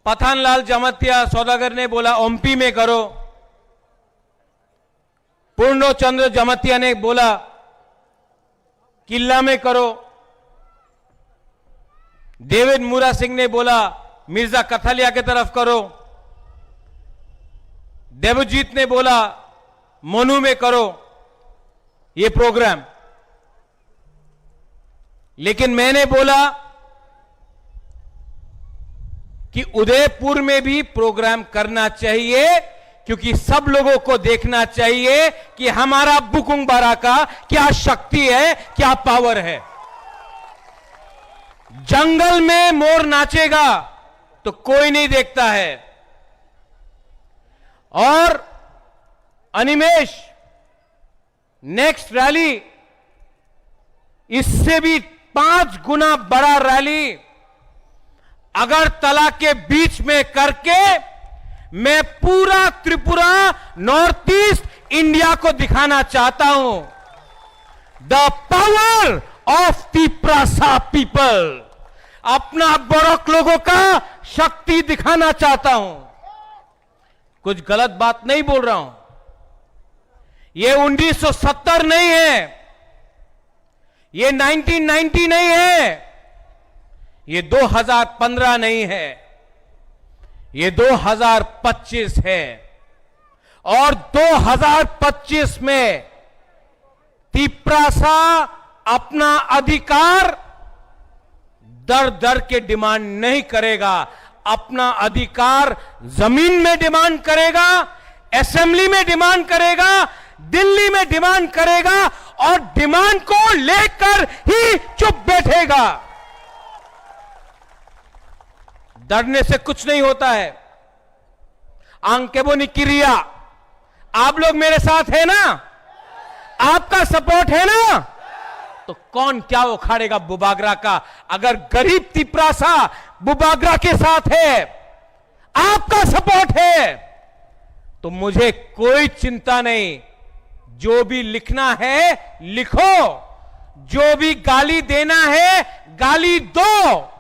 पठानलाल जमातिया सौदागर ने बोला, ओम्पी में करो। पूर्णचंद्र जमातिया ने बोला, किल्ला में करो। डेविड मुरा सिंह ने बोला, मिर्जा कथालिया के तरफ करो। देवजीत ने बोला, मनु में करो ये प्रोग्राम। लेकिन मैंने बोला कि उदयपुर में भी प्रोग्राम करना चाहिए, क्योंकि सब लोगों को देखना चाहिए कि हमारा बुकुंग बारा का क्या शक्ति है, क्या पावर है। जंगल में मोर नाचेगा तो कोई नहीं देखता है। और अनिमेश, नेक्स्ट रैली इससे भी पांच गुना बड़ा रैली अगरतला के बीच में करके मैं पूरा त्रिपुरा, नॉर्थ ईस्ट इंडिया को दिखाना चाहता हूं, द पावर ऑफ तिप्रासा पीपल। अपना बड़क लोगों का शक्ति दिखाना चाहता हूं। कुछ गलत बात नहीं बोल रहा हूं। ये उन्नीस सौ सत्तर नहीं है, ये नाइनटीन नाइंटी नहीं है, ये दो हज़ार पन्द्रह नहीं है, ये दो हज़ार पच्चीस है। और दो हज़ार पच्चीस में तिप्रासा अपना अधिकार दर दर के डिमांड नहीं करेगा, अपना अधिकार जमीन में डिमांड करेगा, असेंबली में डिमांड करेगा, दिल्ली में डिमांड करेगा और डिमांड को लेकर ही चुप बैठेगा। डरने से कुछ नहीं होता है। Ang kebo ni kiria, आप लोग मेरे साथ है ना? आपका सपोर्ट है ना? तो कौन क्या उखाड़ेगा बुबागरा का? अगर गरीब तिपरासा बुबागरा के साथ है, आपका सपोर्ट है, तो मुझे कोई चिंता नहीं। जो भी लिखना है लिखो, जो भी गाली देना है गाली दो।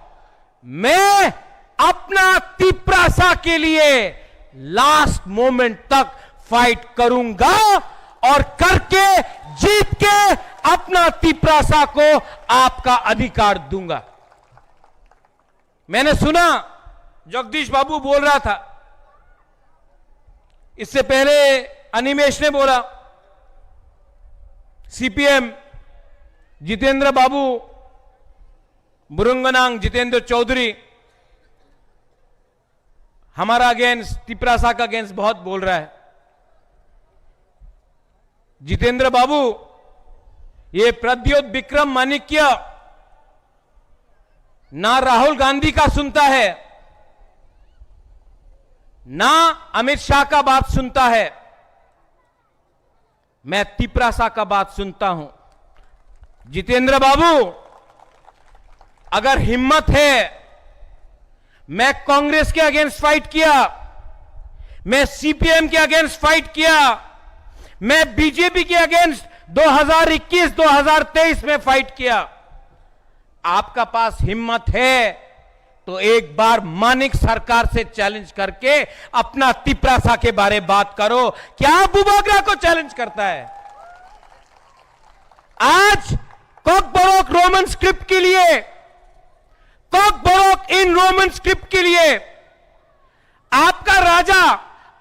मैं अपना तिपरासा के लिए लास्ट मोमेंट तक फाइट करूंगा और करके, जीत के अपना तिपरासा को आपका अधिकार दूंगा। मैंने सुना जगदीश बाबू बोल रहा था, इससे पहले अनिमेश ने बोला, सीपीएम जितेंद्र बाबू, मुरुंगनांग जितेंद्र चौधरी हमारा अगेंस्ट, तिपरासा का अगेंस्ट बहुत बोल रहा है। जितेंद्र बाबू, ये प्रद्योत विक्रम माणिक्य ना राहुल गांधी का सुनता है, ना अमित शाह का बात सुनता है, मैं तिपरासा का बात सुनता हूं। जितेंद्र बाबू, अगर हिम्मत है, मैं कांग्रेस के अगेंस्ट फाइट किया, मैं सीपीएम के अगेंस्ट फाइट किया, मैं बीजेपी के अगेंस्ट दो हज़ार इक्कीस दो हज़ार तेईस में फाइट किया। आपका पास हिम्मत है तो एक बार मानिक सरकार से चैलेंज करके अपना तिपरासा के बारे बात करो। क्या बुबागरा को चैलेंज करता है? आज कॉकबोरोक रोमन स्क्रिप्ट के लिए, कॉकबोरोक इन रोमन स्क्रिप्ट के लिए आपका राजा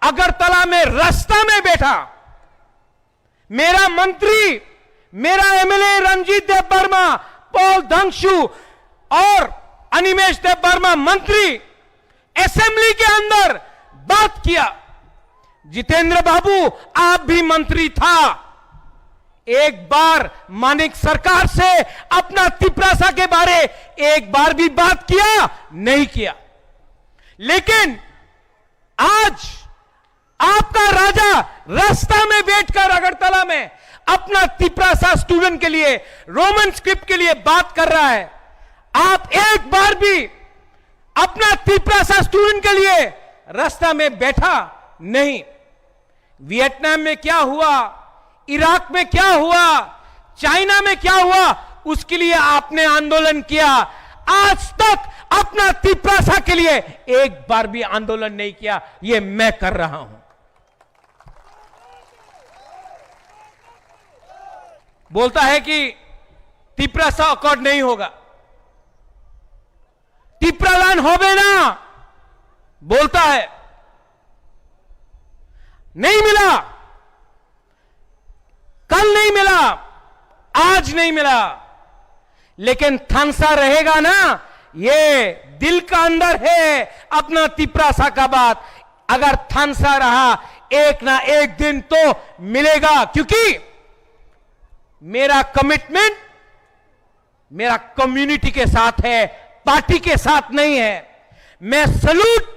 अगरतला में रास्ता में बैठा, मेरा मंत्री, मेरा एमएलए रणजीत देव वर्मा, पॉल धंगशू और अनिमेश देव वर्मा मंत्री असेंबली के अंदर बात किया। जितेंद्र बाबू, आप भी मंत्री था, एक बार मानिक सरकार से अपना तिपरासा के बारे एक बार भी बात किया? नहीं किया। लेकिन आज आपका राजा रास्ता में बैठकर अगरतला में अपना तिपरासा स्टूडेंट के लिए, रोमन स्क्रिप्ट के लिए बात कर रहा है। आप एक बार भी अपना तिपरासा स्टूडेंट के लिए रास्ता में बैठा नहीं। वियतनाम में क्या हुआ, इराक में क्या हुआ, चाइना में क्या हुआ, उसके लिए आपने आंदोलन किया। आज तक अपना तिपरासा के लिए एक बार भी आंदोलन नहीं किया, ये मैं कर रहा हूं। बोलता है कि तिपरासा अकॉर्ड नहीं होगा, तिपरालैंड होबे ना, बोलता है, नहीं मिला, कल नहीं मिला, आज नहीं मिला, लेकिन थानसा रहेगा ना, ये दिल का अंदर है अपना तिपरासा का बात। अगर थानसा रहा, एक ना एक दिन तो मिलेगा, क्योंकि मेरा कमिटमेंट मेरा कम्युनिटी के साथ है, पार्टी के साथ नहीं है। मैं सलूट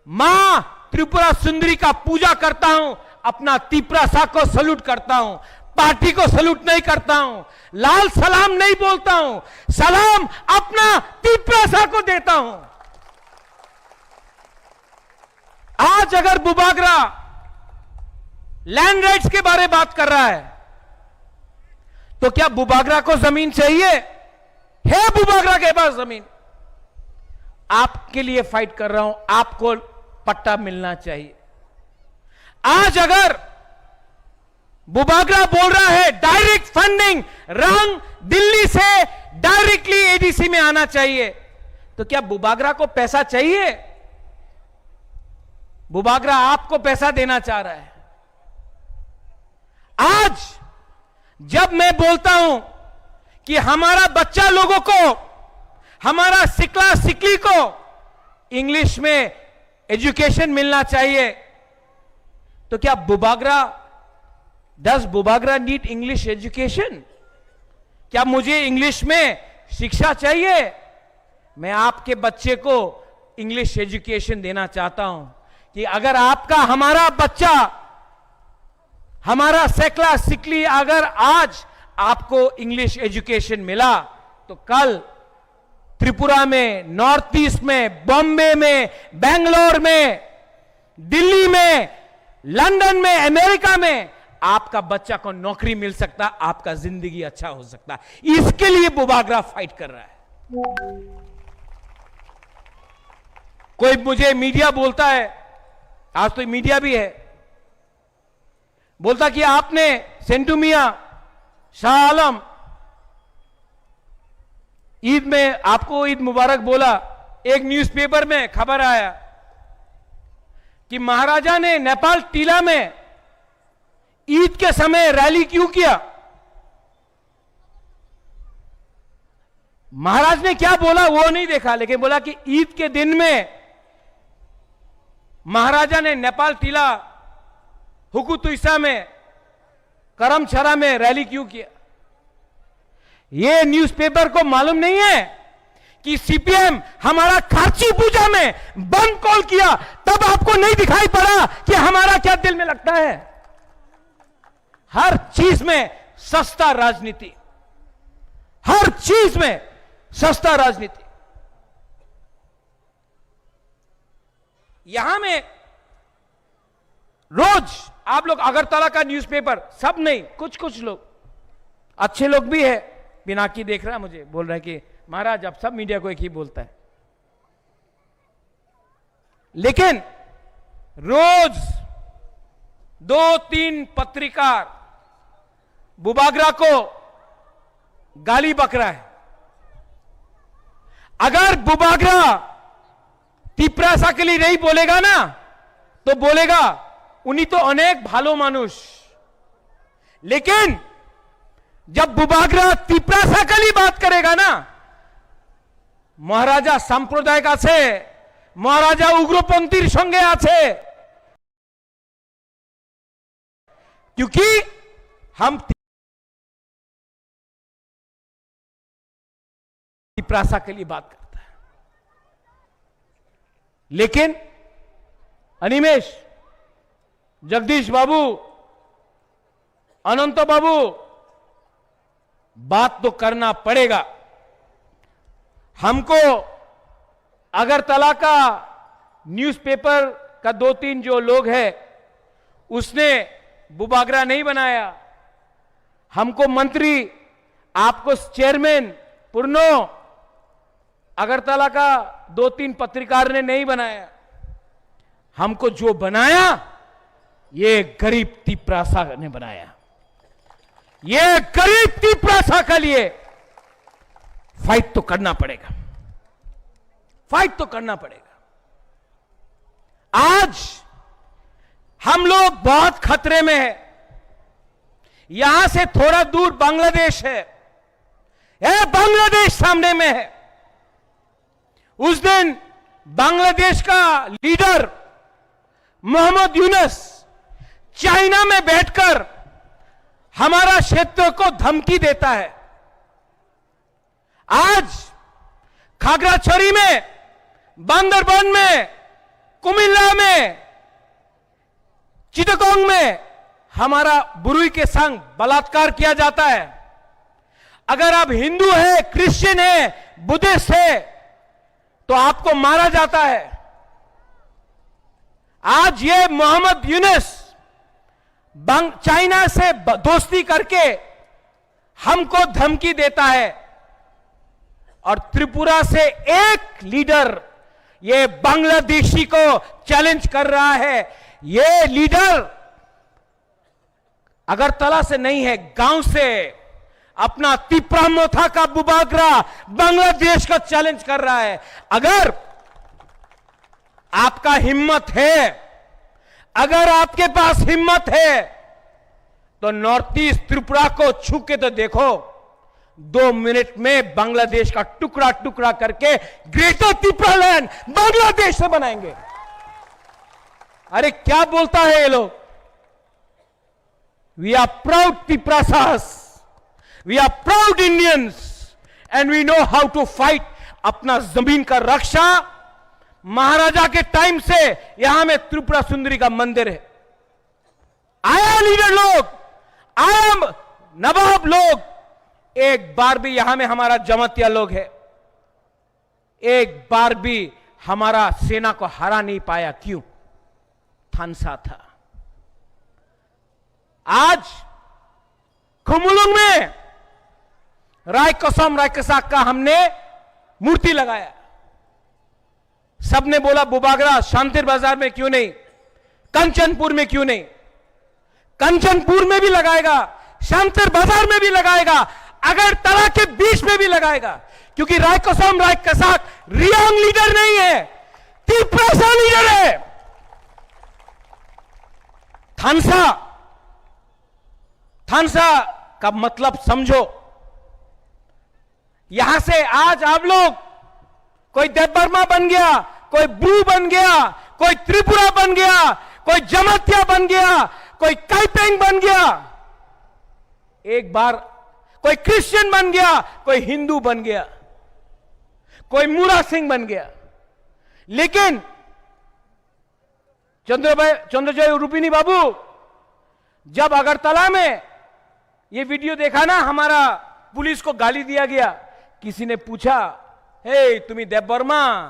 मां त्रिपुरा सुंदरी का पूजा करता हूं, अपना तिपरासा को सलूट करता हूं, पार्टी को सलूट नहीं करता हूं, लाल सलाम नहीं बोलता हूं, सलाम अपना तिपरासा को देता हूं। आज अगर बुबागरा लैंड राइट्स के बारे बात कर रहा है, तो क्या बुबागरा को जमीन चाहिए? है बुबागरा के पास जमीन। आपके लिए फाइट कर रहा हूं, आपको पट्टा मिलना चाहिए। आज अगर बुबागरा बोल रहा है डायरेक्ट फंडिंग, रंग दिल्ली से डायरेक्टली एडीसी में आना चाहिए, तो क्या बुबागरा को पैसा चाहिए? बुबागरा आपको पैसा देना चाह रहा है। आज जब मैं बोलता हूं कि हमारा बच्चा लोगों को, हमारा सिकला सिकली को इंग्लिश में एजुकेशन मिलना चाहिए, तो क्या Bubagra, does Bubagra need English education? क्या मुझे इंग्लिश में शिक्षा चाहिए? मैं आपके बच्चे को इंग्लिश एजुकेशन देना चाहता हूं कि अगर आपका, हमारा बच्चा हमारा सेकला सिकली अगर आज आपको इंग्लिश एजुकेशन मिला, तो कल त्रिपुरा में, नॉर्थ ईस्ट में, बॉम्बे में, बेंगलोर में, दिल्ली में, लंदन में, अमेरिका में आपका बच्चा को नौकरी मिल सकता, आपका जिंदगी अच्छा हो सकता। इसके लिए बुबागरा फाइट कर रहा है। कोई मुझे मीडिया बोलता है, आज तो मीडिया भी है, बोलता कि आपने सेंटू मियां, शाह आलम, ईद में आपको ईद मुबारक बोला। एक न्यूज़पेपर में खबर आया कि महाराजा ने नेपाल टीला में ईद के समय रैली क्यों किया। महाराज ने क्या बोला वो नहीं देखा, लेकिन बोला कि ईद के दिन में महाराजा ने नेपाल टीला, हुकुतुइसा में, करमछरा में रैली क्यों किया। ये न्यूज़पेपर को मालूम नहीं है कि सीपीएम हमारा खार्ची पूजा में बंद कॉल किया, तब आपको नहीं दिखाई पड़ा कि हमारा क्या दिल में लगता है। हर चीज में सस्ता राजनीति, हर चीज में सस्ता राजनीति। यहां में रोज आप लोग अगरतला का न्यूज़पेपर, सब नहीं, कुछ कुछ लोग, अच्छे लोग भी है, पिनाकी देख रहा है मुझे, बोल रहा है कि महाराज, आप सब मीडिया को एक ही बोलता है। लेकिन रोज दो तीन पत्रकार बुबागरा को गाली बक रहा है। अगर बुबागरा तिप्रासा के लिए नहीं बोलेगा ना, तो बोलेगा, "उनी तो अनेक भालो मानुष।" लेकिन जब बुबागरा तिप्रासा के लिए बात करेगा ना, মহারাজা সাম্প্রদায়িক আছে, মহারাজা উগ্রপন্থীর সঙ্গে আছে। क्योंकि हम तिप्रासा के लिए बात करता है। लेकिन अनिमेश, जगदीश बाबू, अनंत बाबू, बात तो करना पड़ेगा। हमको अगरतला का न्यूज़पेपर का दो तीन जो लोग हैं, उसने बुबागरा नहीं बनाया। हमको मंत्री, आपको चेयरमैन पुरनो, अगरतला का दो तीन पत्रकार ने नहीं बनाया। हमको जो बनाया, ये गरीब तिप्रासा ने बनाया। ये गरीब तिप्रासा के लिए फाइट तो करना पड़ेगा, फाइट तो करना पड़ेगा। आज हम लोग बहुत खतरे में है। यहां से थोड़ा दूर बांग्लादेश है। ए, बांग्लादेश सामने में है। उस दिन बांग्लादेश का लीडर मोहम्मद यूनुस चाइना में बैठकर हमारा क्षेत्र को धमकी देता है। आज खागड़ाछड़ी में, बांदरबन में, कुमिल्ला में, चिटागोंग में हमारा बुरुई के संग बलात्कार किया जाता है। अगर आप हिंदू है, क्रिश्चियन है, बुद्धिस्ट है, तो आपको मारा जाता है। आज ये मोहम्मद यूनुस बांग-, चाइना से ब-, दोस्ती करके हमको धमकी देता है और त्रिपुरा से एक लीडर ये बांग्लादेशी को चैलेंज कर रहा है। ये लीडर अगरतला से नहीं है, गांव से अपना तिप्रा मोथा का बुबागरा बांग्लादेश का चैलेंज कर रहा है। अगर आपका हिम्मत है, अगर आपके पास हिम्मत है, तो नॉर्थ ईस्ट त्रिपुरा को छू के तो देखो। दो मिनट में बांग्लादेश का टुकड़ा टुकड़ा करके ग्रेटर तिप्रा लैंड बांग्लादेश से बनाएंगे। अरे, क्या बोलता है ये लोग? We are proud Tiprasas, we are proud Indians, and we know how to fight। अपना जमीन का रक्षा, महाराजा के टाइम से यहां में त्रिपुरा सुंदरी का मंदिर है। आया लीडर लोग, आया नवाब लोग, एक बार भी यहां में हमारा जमातिया लोग है, एक बार भी हमारा सेना को हरा नहीं पाया। क्यों? थानसा था। आज खुमुलुंग में राय कसम राय कसाक का हमने मूर्ति लगाया। सबने बोला, "बुबागरा शांतिर बाजार में क्यों नहीं, कंचनपुर में क्यों नहीं?" कंचनपुर में भी लगाएगा, शांतिर बाजार में भी लगाएगा, अगरतला के बीच में भी लगाएगा, क्योंकि राय कसम राय कसाक रियांग लीडर नहीं है, तिप्रसा लीडर है। थानसा, थानसा का मतलब समझो। यहां से आज आप लोग, कोई देवबर्मा बन गया, कोई ब्रू बन गया, कोई त्रिपुरा बन गया, कोई जमातिया बन गया, कोई काइपेंग बन गया, एक बार कोई क्रिश्चियन बन गया, कोई हिंदू बन गया, कोई मुरा सिंह बन गया, लेकिन चंद्र भाई, चंद्रजय रूपिणी बाबू, जब अगरतला में ये वीडियो देखा ना, हमारा पुलिस को गाली दिया गया, किसी ने पूछा, "हे, तुम्ही देवबर्मा,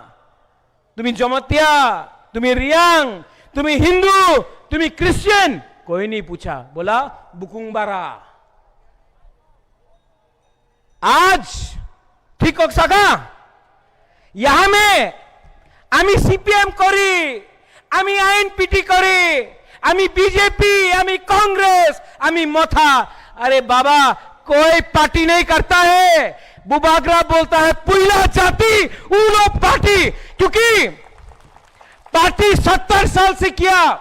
तुम्ही जमातिया, तुम्ही रियांग, तुम्ही हिंदू, तुम्ही क्रिश्चियन?" कोई नहीं पूछा, बोला, "बुकुंगबारा।" আজ ঠিক হোক সাকা, ইয়াহামে আমি সিপিএম করি, আমি আইএনপিটি করি, আমি বিজেপি, আমি কংগ্রেস, আমি মথা। अरे बाबा, कोई पार्टी नहीं करता है। बुबागरा बोलता है पुइला जाति उलो पार्टी, क्योंकि पार्टी सत्तर साल से किया,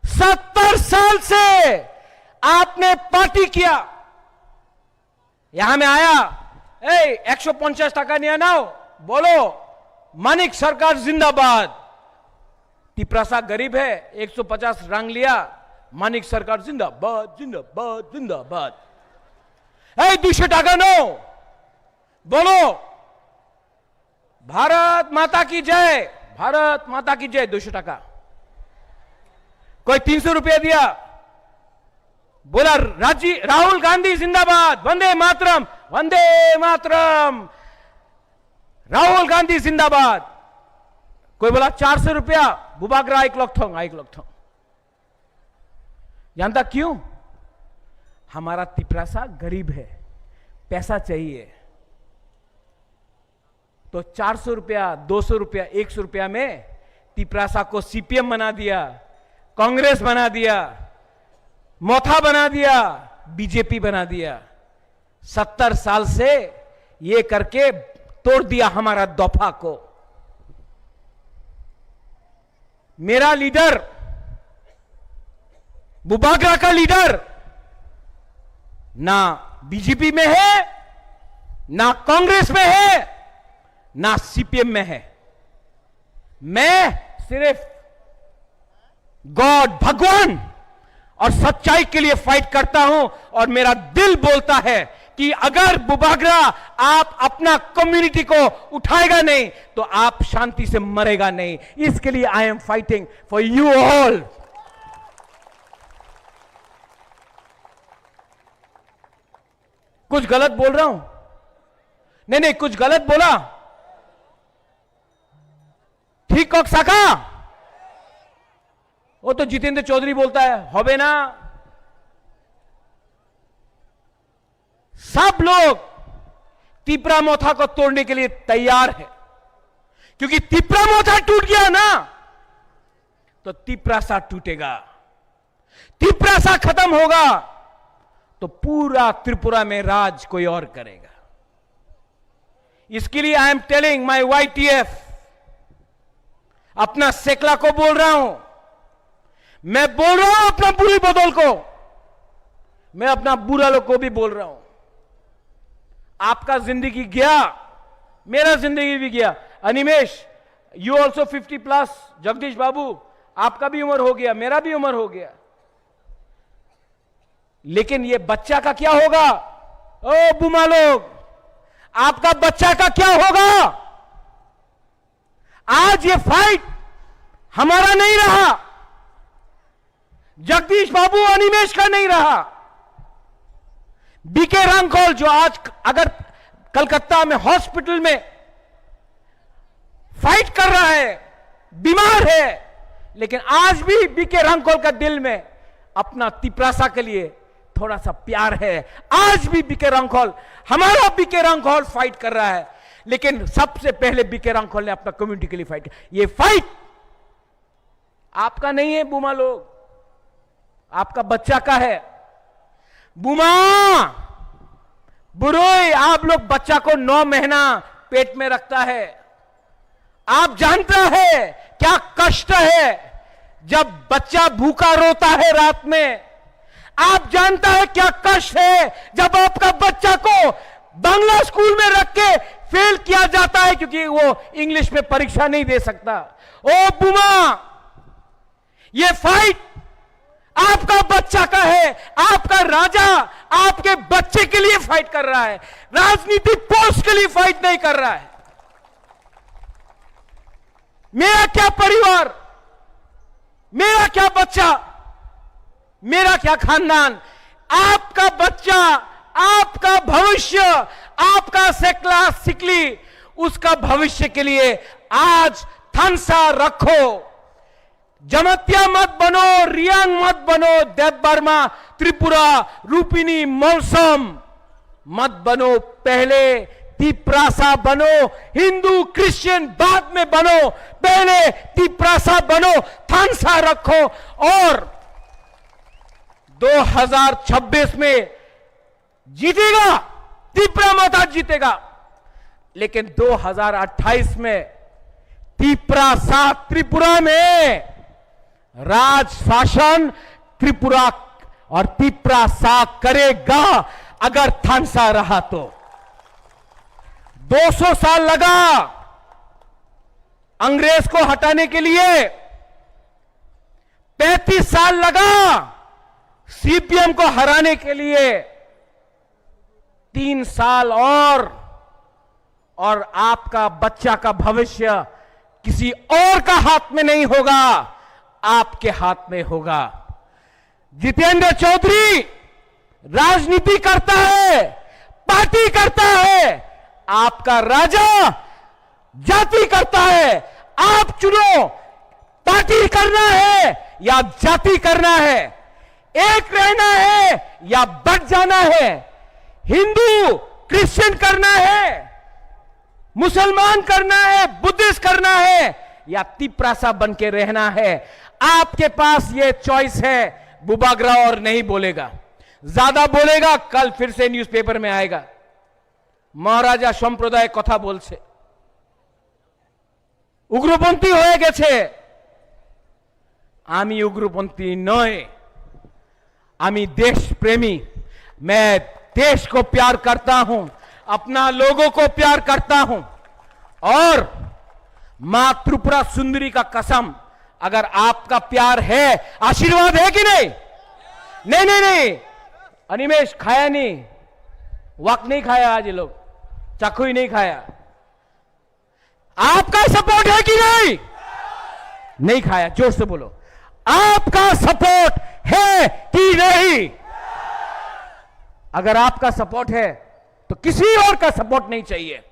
सत्तर साल से आपने पार्टी किया। यहां में आया, ए, एक सौ पचास टका निया नाओ, बोलो, मानिक सरकार जिंदाबाद। तिपरासा गरीब है, एक सौ पचास रांग लिया, मानिक सरकार जिंदाबाद, जिंदाबाद, जिंदाबाद। ए, दो सौ टका नाओ, बोलो, भारत माता की जय, भारत माता की जय, दो सौ टका। कोई तीन सौ रुपया दिया, बोला, राजी, राहुल गांधी जिंदाबाद, वंदे मातरम, वंदे मातरम, राहुल गांधी जिंदाबाद। कोई बोला, चार सौ रुपया, बुबागरा आइक लकथोंग, आइक लकथोंग। जानता क्यों? हमारा तिपरासा गरीब है, पैसा चाहिए। तो चार सौ रुपया, दो सौ रुपया, एक सौ रुपया में तिपरासा को सीपीएम बना दिया, कांग्रेस बना दिया, मोथा बना दिया, बीजेपी बना दिया। सत्तर साल से ये करके तोड़ दिया हमारा दफा को। मेरा लीडर, बुबागरा का लीडर ना बीजेपी में है, ना कांग्रेस में है, ना सीपीएम में है। मैं सिर्फ गॉड, भगवान और सच्चाई के लिए फाइट करता हूं और मेरा दिल बोलता है कि अगर बुबागरा आप अपना कम्युनिटी को उठाएगा नहीं तो आप शांति से मरेगा नहीं। इसके लिए I am fighting for you all। कुछ गलत बोल रहा हूं? नहीं, नहीं, कुछ गलत बोला? ठीक कक साका? वो तो जितेंद्र चौधरी बोलता है, होबे ना। सब लोग तिपरा मोथा को तोड़ने के लिए तैयार है, क्योंकि तिपरा मोथा टूट गया ना, तो तिपरासा टूटेगा। तिपरासा खत्म होगा, तो पूरा त्रिपुरा में राज कोई और करेगा। इसके लिए I am telling my Y T F, अपना सेकला को बोल रहा हूं, मैं बोल रहा हूं अपना बुरी बदल को, मैं अपना बुरा लोग को भी बोल रहा हूं। आपका जिंदगी गया, मेरा जिंदगी भी गया। Animesh, you also fifty plus, Jagdish बाबू, आपका भी उम्र हो गया, मेरा भी उम्र हो गया। लेकिन ये बच्चा का क्या होगा? ओ बुमा लोग, आपका बच्चा का क्या होगा? आज ये फाइट हमारा नहीं रहा, जगदीश बाबू अनिमेश का नहीं रहा। बीके रांखल जो आज अगर कलकत्ता में हॉस्पिटल में फाइट कर रहा है, बीमार है, लेकिन आज भी बीके रांखल का दिल में अपना तिपरासा के लिए थोड़ा सा प्यार है। आज भी बीके रांखल, हमारा बीके रांखल फाइट कर रहा है, लेकिन सबसे पहले बीके रांखल ने अपना कम्युनिटी के लिए फाइट। ये फाइट आपका नहीं है बुमा लोग, आपका बच्चा का है। बुमा, बुरोई, आप लोग बच्चा को नौ महीना पेट में रखता है। आप जानता है क्या कष्ट है जब बच्चा भूखा रोता है रात में? आप जानता है क्या कष्ट है जब आपका बच्चा को बांग्ला स्कूल में रख के फेल किया जाता है क्योंकि वो इंग्लिश में परीक्षा नहीं दे सकता? ओ बुमा, ये फाइट आपका बच्चा का है। आपका राजा आपके बच्चे के लिए फाइट कर रहा है, राजनीति पोस्ट के लिए फाइट नहीं कर रहा है। मेरा क्या परिवार, मेरा क्या बच्चा, मेरा क्या खानदान? आपका बच्चा, आपका भविष्य, आपका सेकला सिकली, उसका भविष्य के लिए आज थानसा रखो। जमातिया मत बनो, रियांग मत बनो, देबबर्मा, त्रिपुरा, रूपिणी, मलसम मत बनो। पहले तिपरासा बनो, हिंदू क्रिश्चियन बाद में बनो, पहले तिपरासा बनो, थानसा रखो। और दो हज़ार छब्बीस में जीतेगा, तिपरा माता जीतेगा, लेकिन दो हज़ार अट्ठाईस में तिपरासा त्रिपुरा में राज शासन त्रिपुरा और तिपरासा करेगा, अगर थानसा रहा तो। दो सौ साल लगा अंग्रेज को हटाने के लिए, पैंतीस साल लगा सीपीएम को हराने के लिए, तीन साल और, और आपका बच्चा का भविष्य किसी और का हाथ में नहीं होगा, आपके हाथ में होगा। जितेंद्र चौधरी राजनीति करता है, पार्टी करता है, आपका राजा जाति करता है। आप चुनो, पार्टी करना है या जाति करना है, एक रहना है या बट जाना है, हिंदू क्रिश्चियन करना है, मुसलमान करना है, बुद्धिस्ट करना है या तिपरासा बन के रहना है। आपके पास ये चॉइस है। बुबागरा और नहीं बोलेगा, ज्यादा बोलेगा, कल फिर से न्यूज़पेपर में आएगा, মহারাজা সম্প্রদায় কথা বলছে। উগ্রপন্থী হয়ে গেছে। আমি উগ্রপন্থী নয়, আমি দেশপ্রেমী। मैं देश को प्यार करता हूं, अपना लोगों को प्यार करता हूं। और माँ त्रिपुरा सुंदरी का कसम, अगर आपका प्यार है, आशीर्वाद है कि नहीं? नहीं, नहीं, नहीं। अनिमेश खाया नहीं, वक नहीं खाया आज ये लोग, चाखुई नहीं खाया। आपका सपोर्ट है कि नहीं? नहीं खाया, जोर से बोलो, आपका सपोर्ट है कि नहीं? अगर आपका सपोर्ट है तो किसी और का सपोर्ट नहीं चाहिए,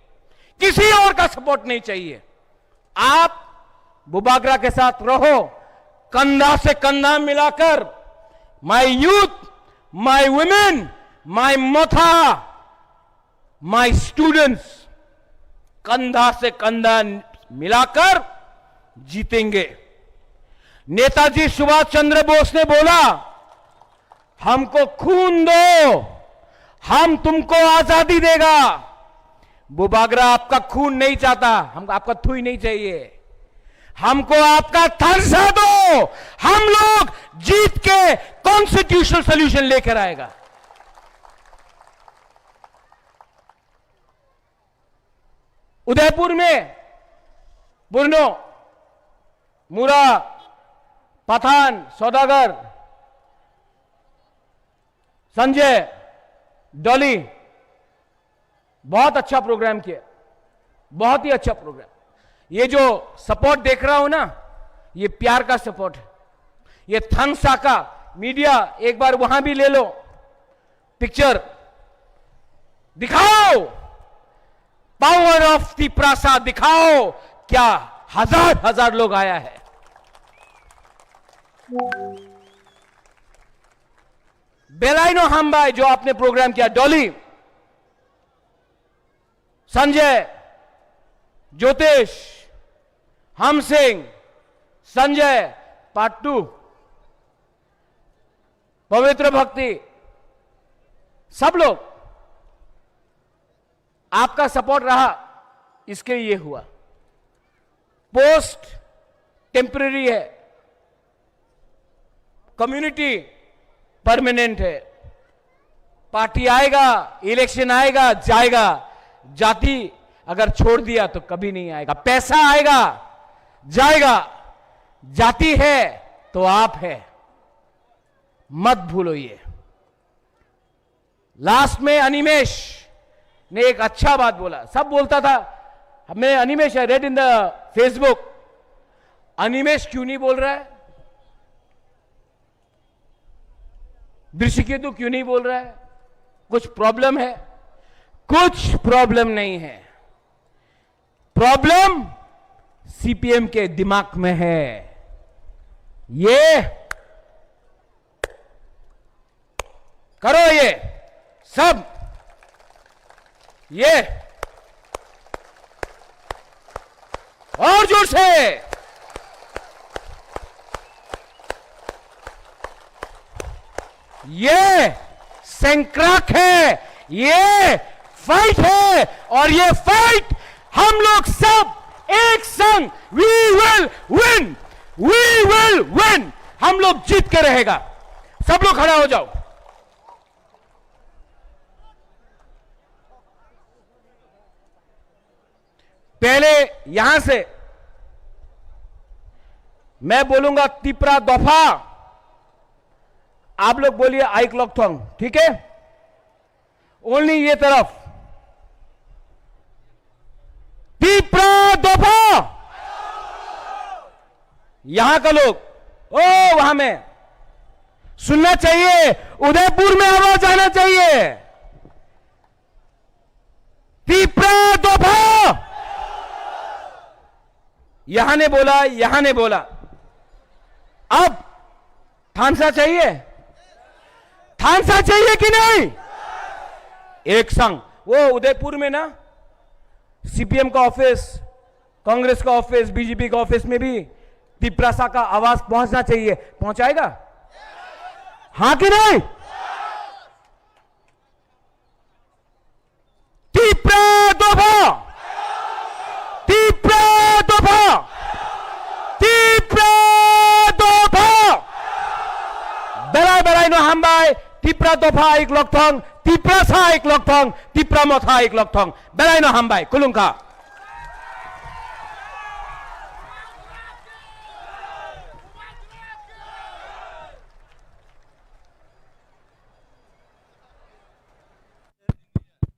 किसी और का सपोर्ट नहीं चाहिए। आप बुबागरा के साथ रहो, कंधा से कंधा मिलाकर, my youth, my women, my Motha, my students, कंधा से कंधा मिलाकर जीतेंगे। नेताजी सुभाष चंद्र बोस ने बोला, हमको खून दो, हम तुमको आजादी देगा। बुबागरा आपका खून नहीं चाहता, हमको आपका थुई नहीं चाहिए, हमको आपका थानसा दो। हम लोग जीत के कॉन्स्टिट्यूशनल सॉल्यूशन लेकर आएगा। उदयपुर में बुर्नो, मुरा, पठान, सौदागर, संजय, डॉली, बहुत अच्छा प्रोग्राम किया, बहुत ही अच्छा प्रोग्राम। ये जो सपोर्ट देख रहा हो ना, ये प्यार का सपोर्ट है। ये थांसा का मीडिया, एक बार वहां भी ले लो पिक्चर, दिखाओ, पावर ऑफ तिप्रासा दिखाओ, क्या हजार हजार लोग आया है। Belaino hambai जो आपने प्रोग्राम किया, डॉली, संजय, ज्योतिष, हमसिंह, संजय, पार्ट टू, पवित्र भक्ति, सब लोग, आपका सपोर्ट रहा, इसके ये हुआ। पोस्ट टेम्परेरी है, कम्युनिटी परमानेंट है। पार्टी आएगा, इलेक्शन आएगा, जाएगा। जाति अगर छोड़ दिया तो कभी नहीं आएगा। पैसा आएगा, जाएगा। जाति है तो आप है, मत भूलो ये। लास्ट में अनिमेश ने एक अच्छा बात बोला। सब बोलता था, हमने Animesh, I read in the Facebook, Animesh क्यों नहीं बोल रहा है, दृष्टिकेतु क्यों नहीं बोल रहा है? कुछ प्रॉब्लम है? कुछ प्रॉब्लम नहीं है। प्रॉब्लम सीपीएम के दिमाग में है। ये करो, ये सब, ये और जोर से। ये सैंक्राक है, ये फाइट है, और ये फाइट हम लोग सब एक संग, we will win, we will win। हम लोग जीत के रहेगा। सब लोग खड़ा हो जाओ। पहले यहां से मैं बोलूंगा तिप्रा दफा, आप लोग बोलिए आइक लकथोंग, ठीक है? ओनली ये तरफ, तिप्रा दफा। यहां का लोग, ओ, वहां में सुनना चाहिए, उदयपुर में आवाज आना चाहिए। तिप्रा दफा। यहां ने बोला, यहां ने बोला। अब थानसा चाहिए, थानसा चाहिए कि नहीं? एक संग वो उदयपुर में ना, सीपीएम का ऑफिस, कांग्रेस का ऑफिस, बीजेपी का ऑफिस में भी तिप्रासा का आवाज पहुंचना चाहिए। पहुंचाएगा? हाँ कि नहीं? तिप्रा दफा, तिप्रा दफा, तिप्रा दफा। Belai belai no hambai, Tipra दफा आइक लकथोंग, तिप्रासा आइक लकथोंग, तिप्रा मथा आइक लकथोंग। Belai no hambai, खुलुमखा।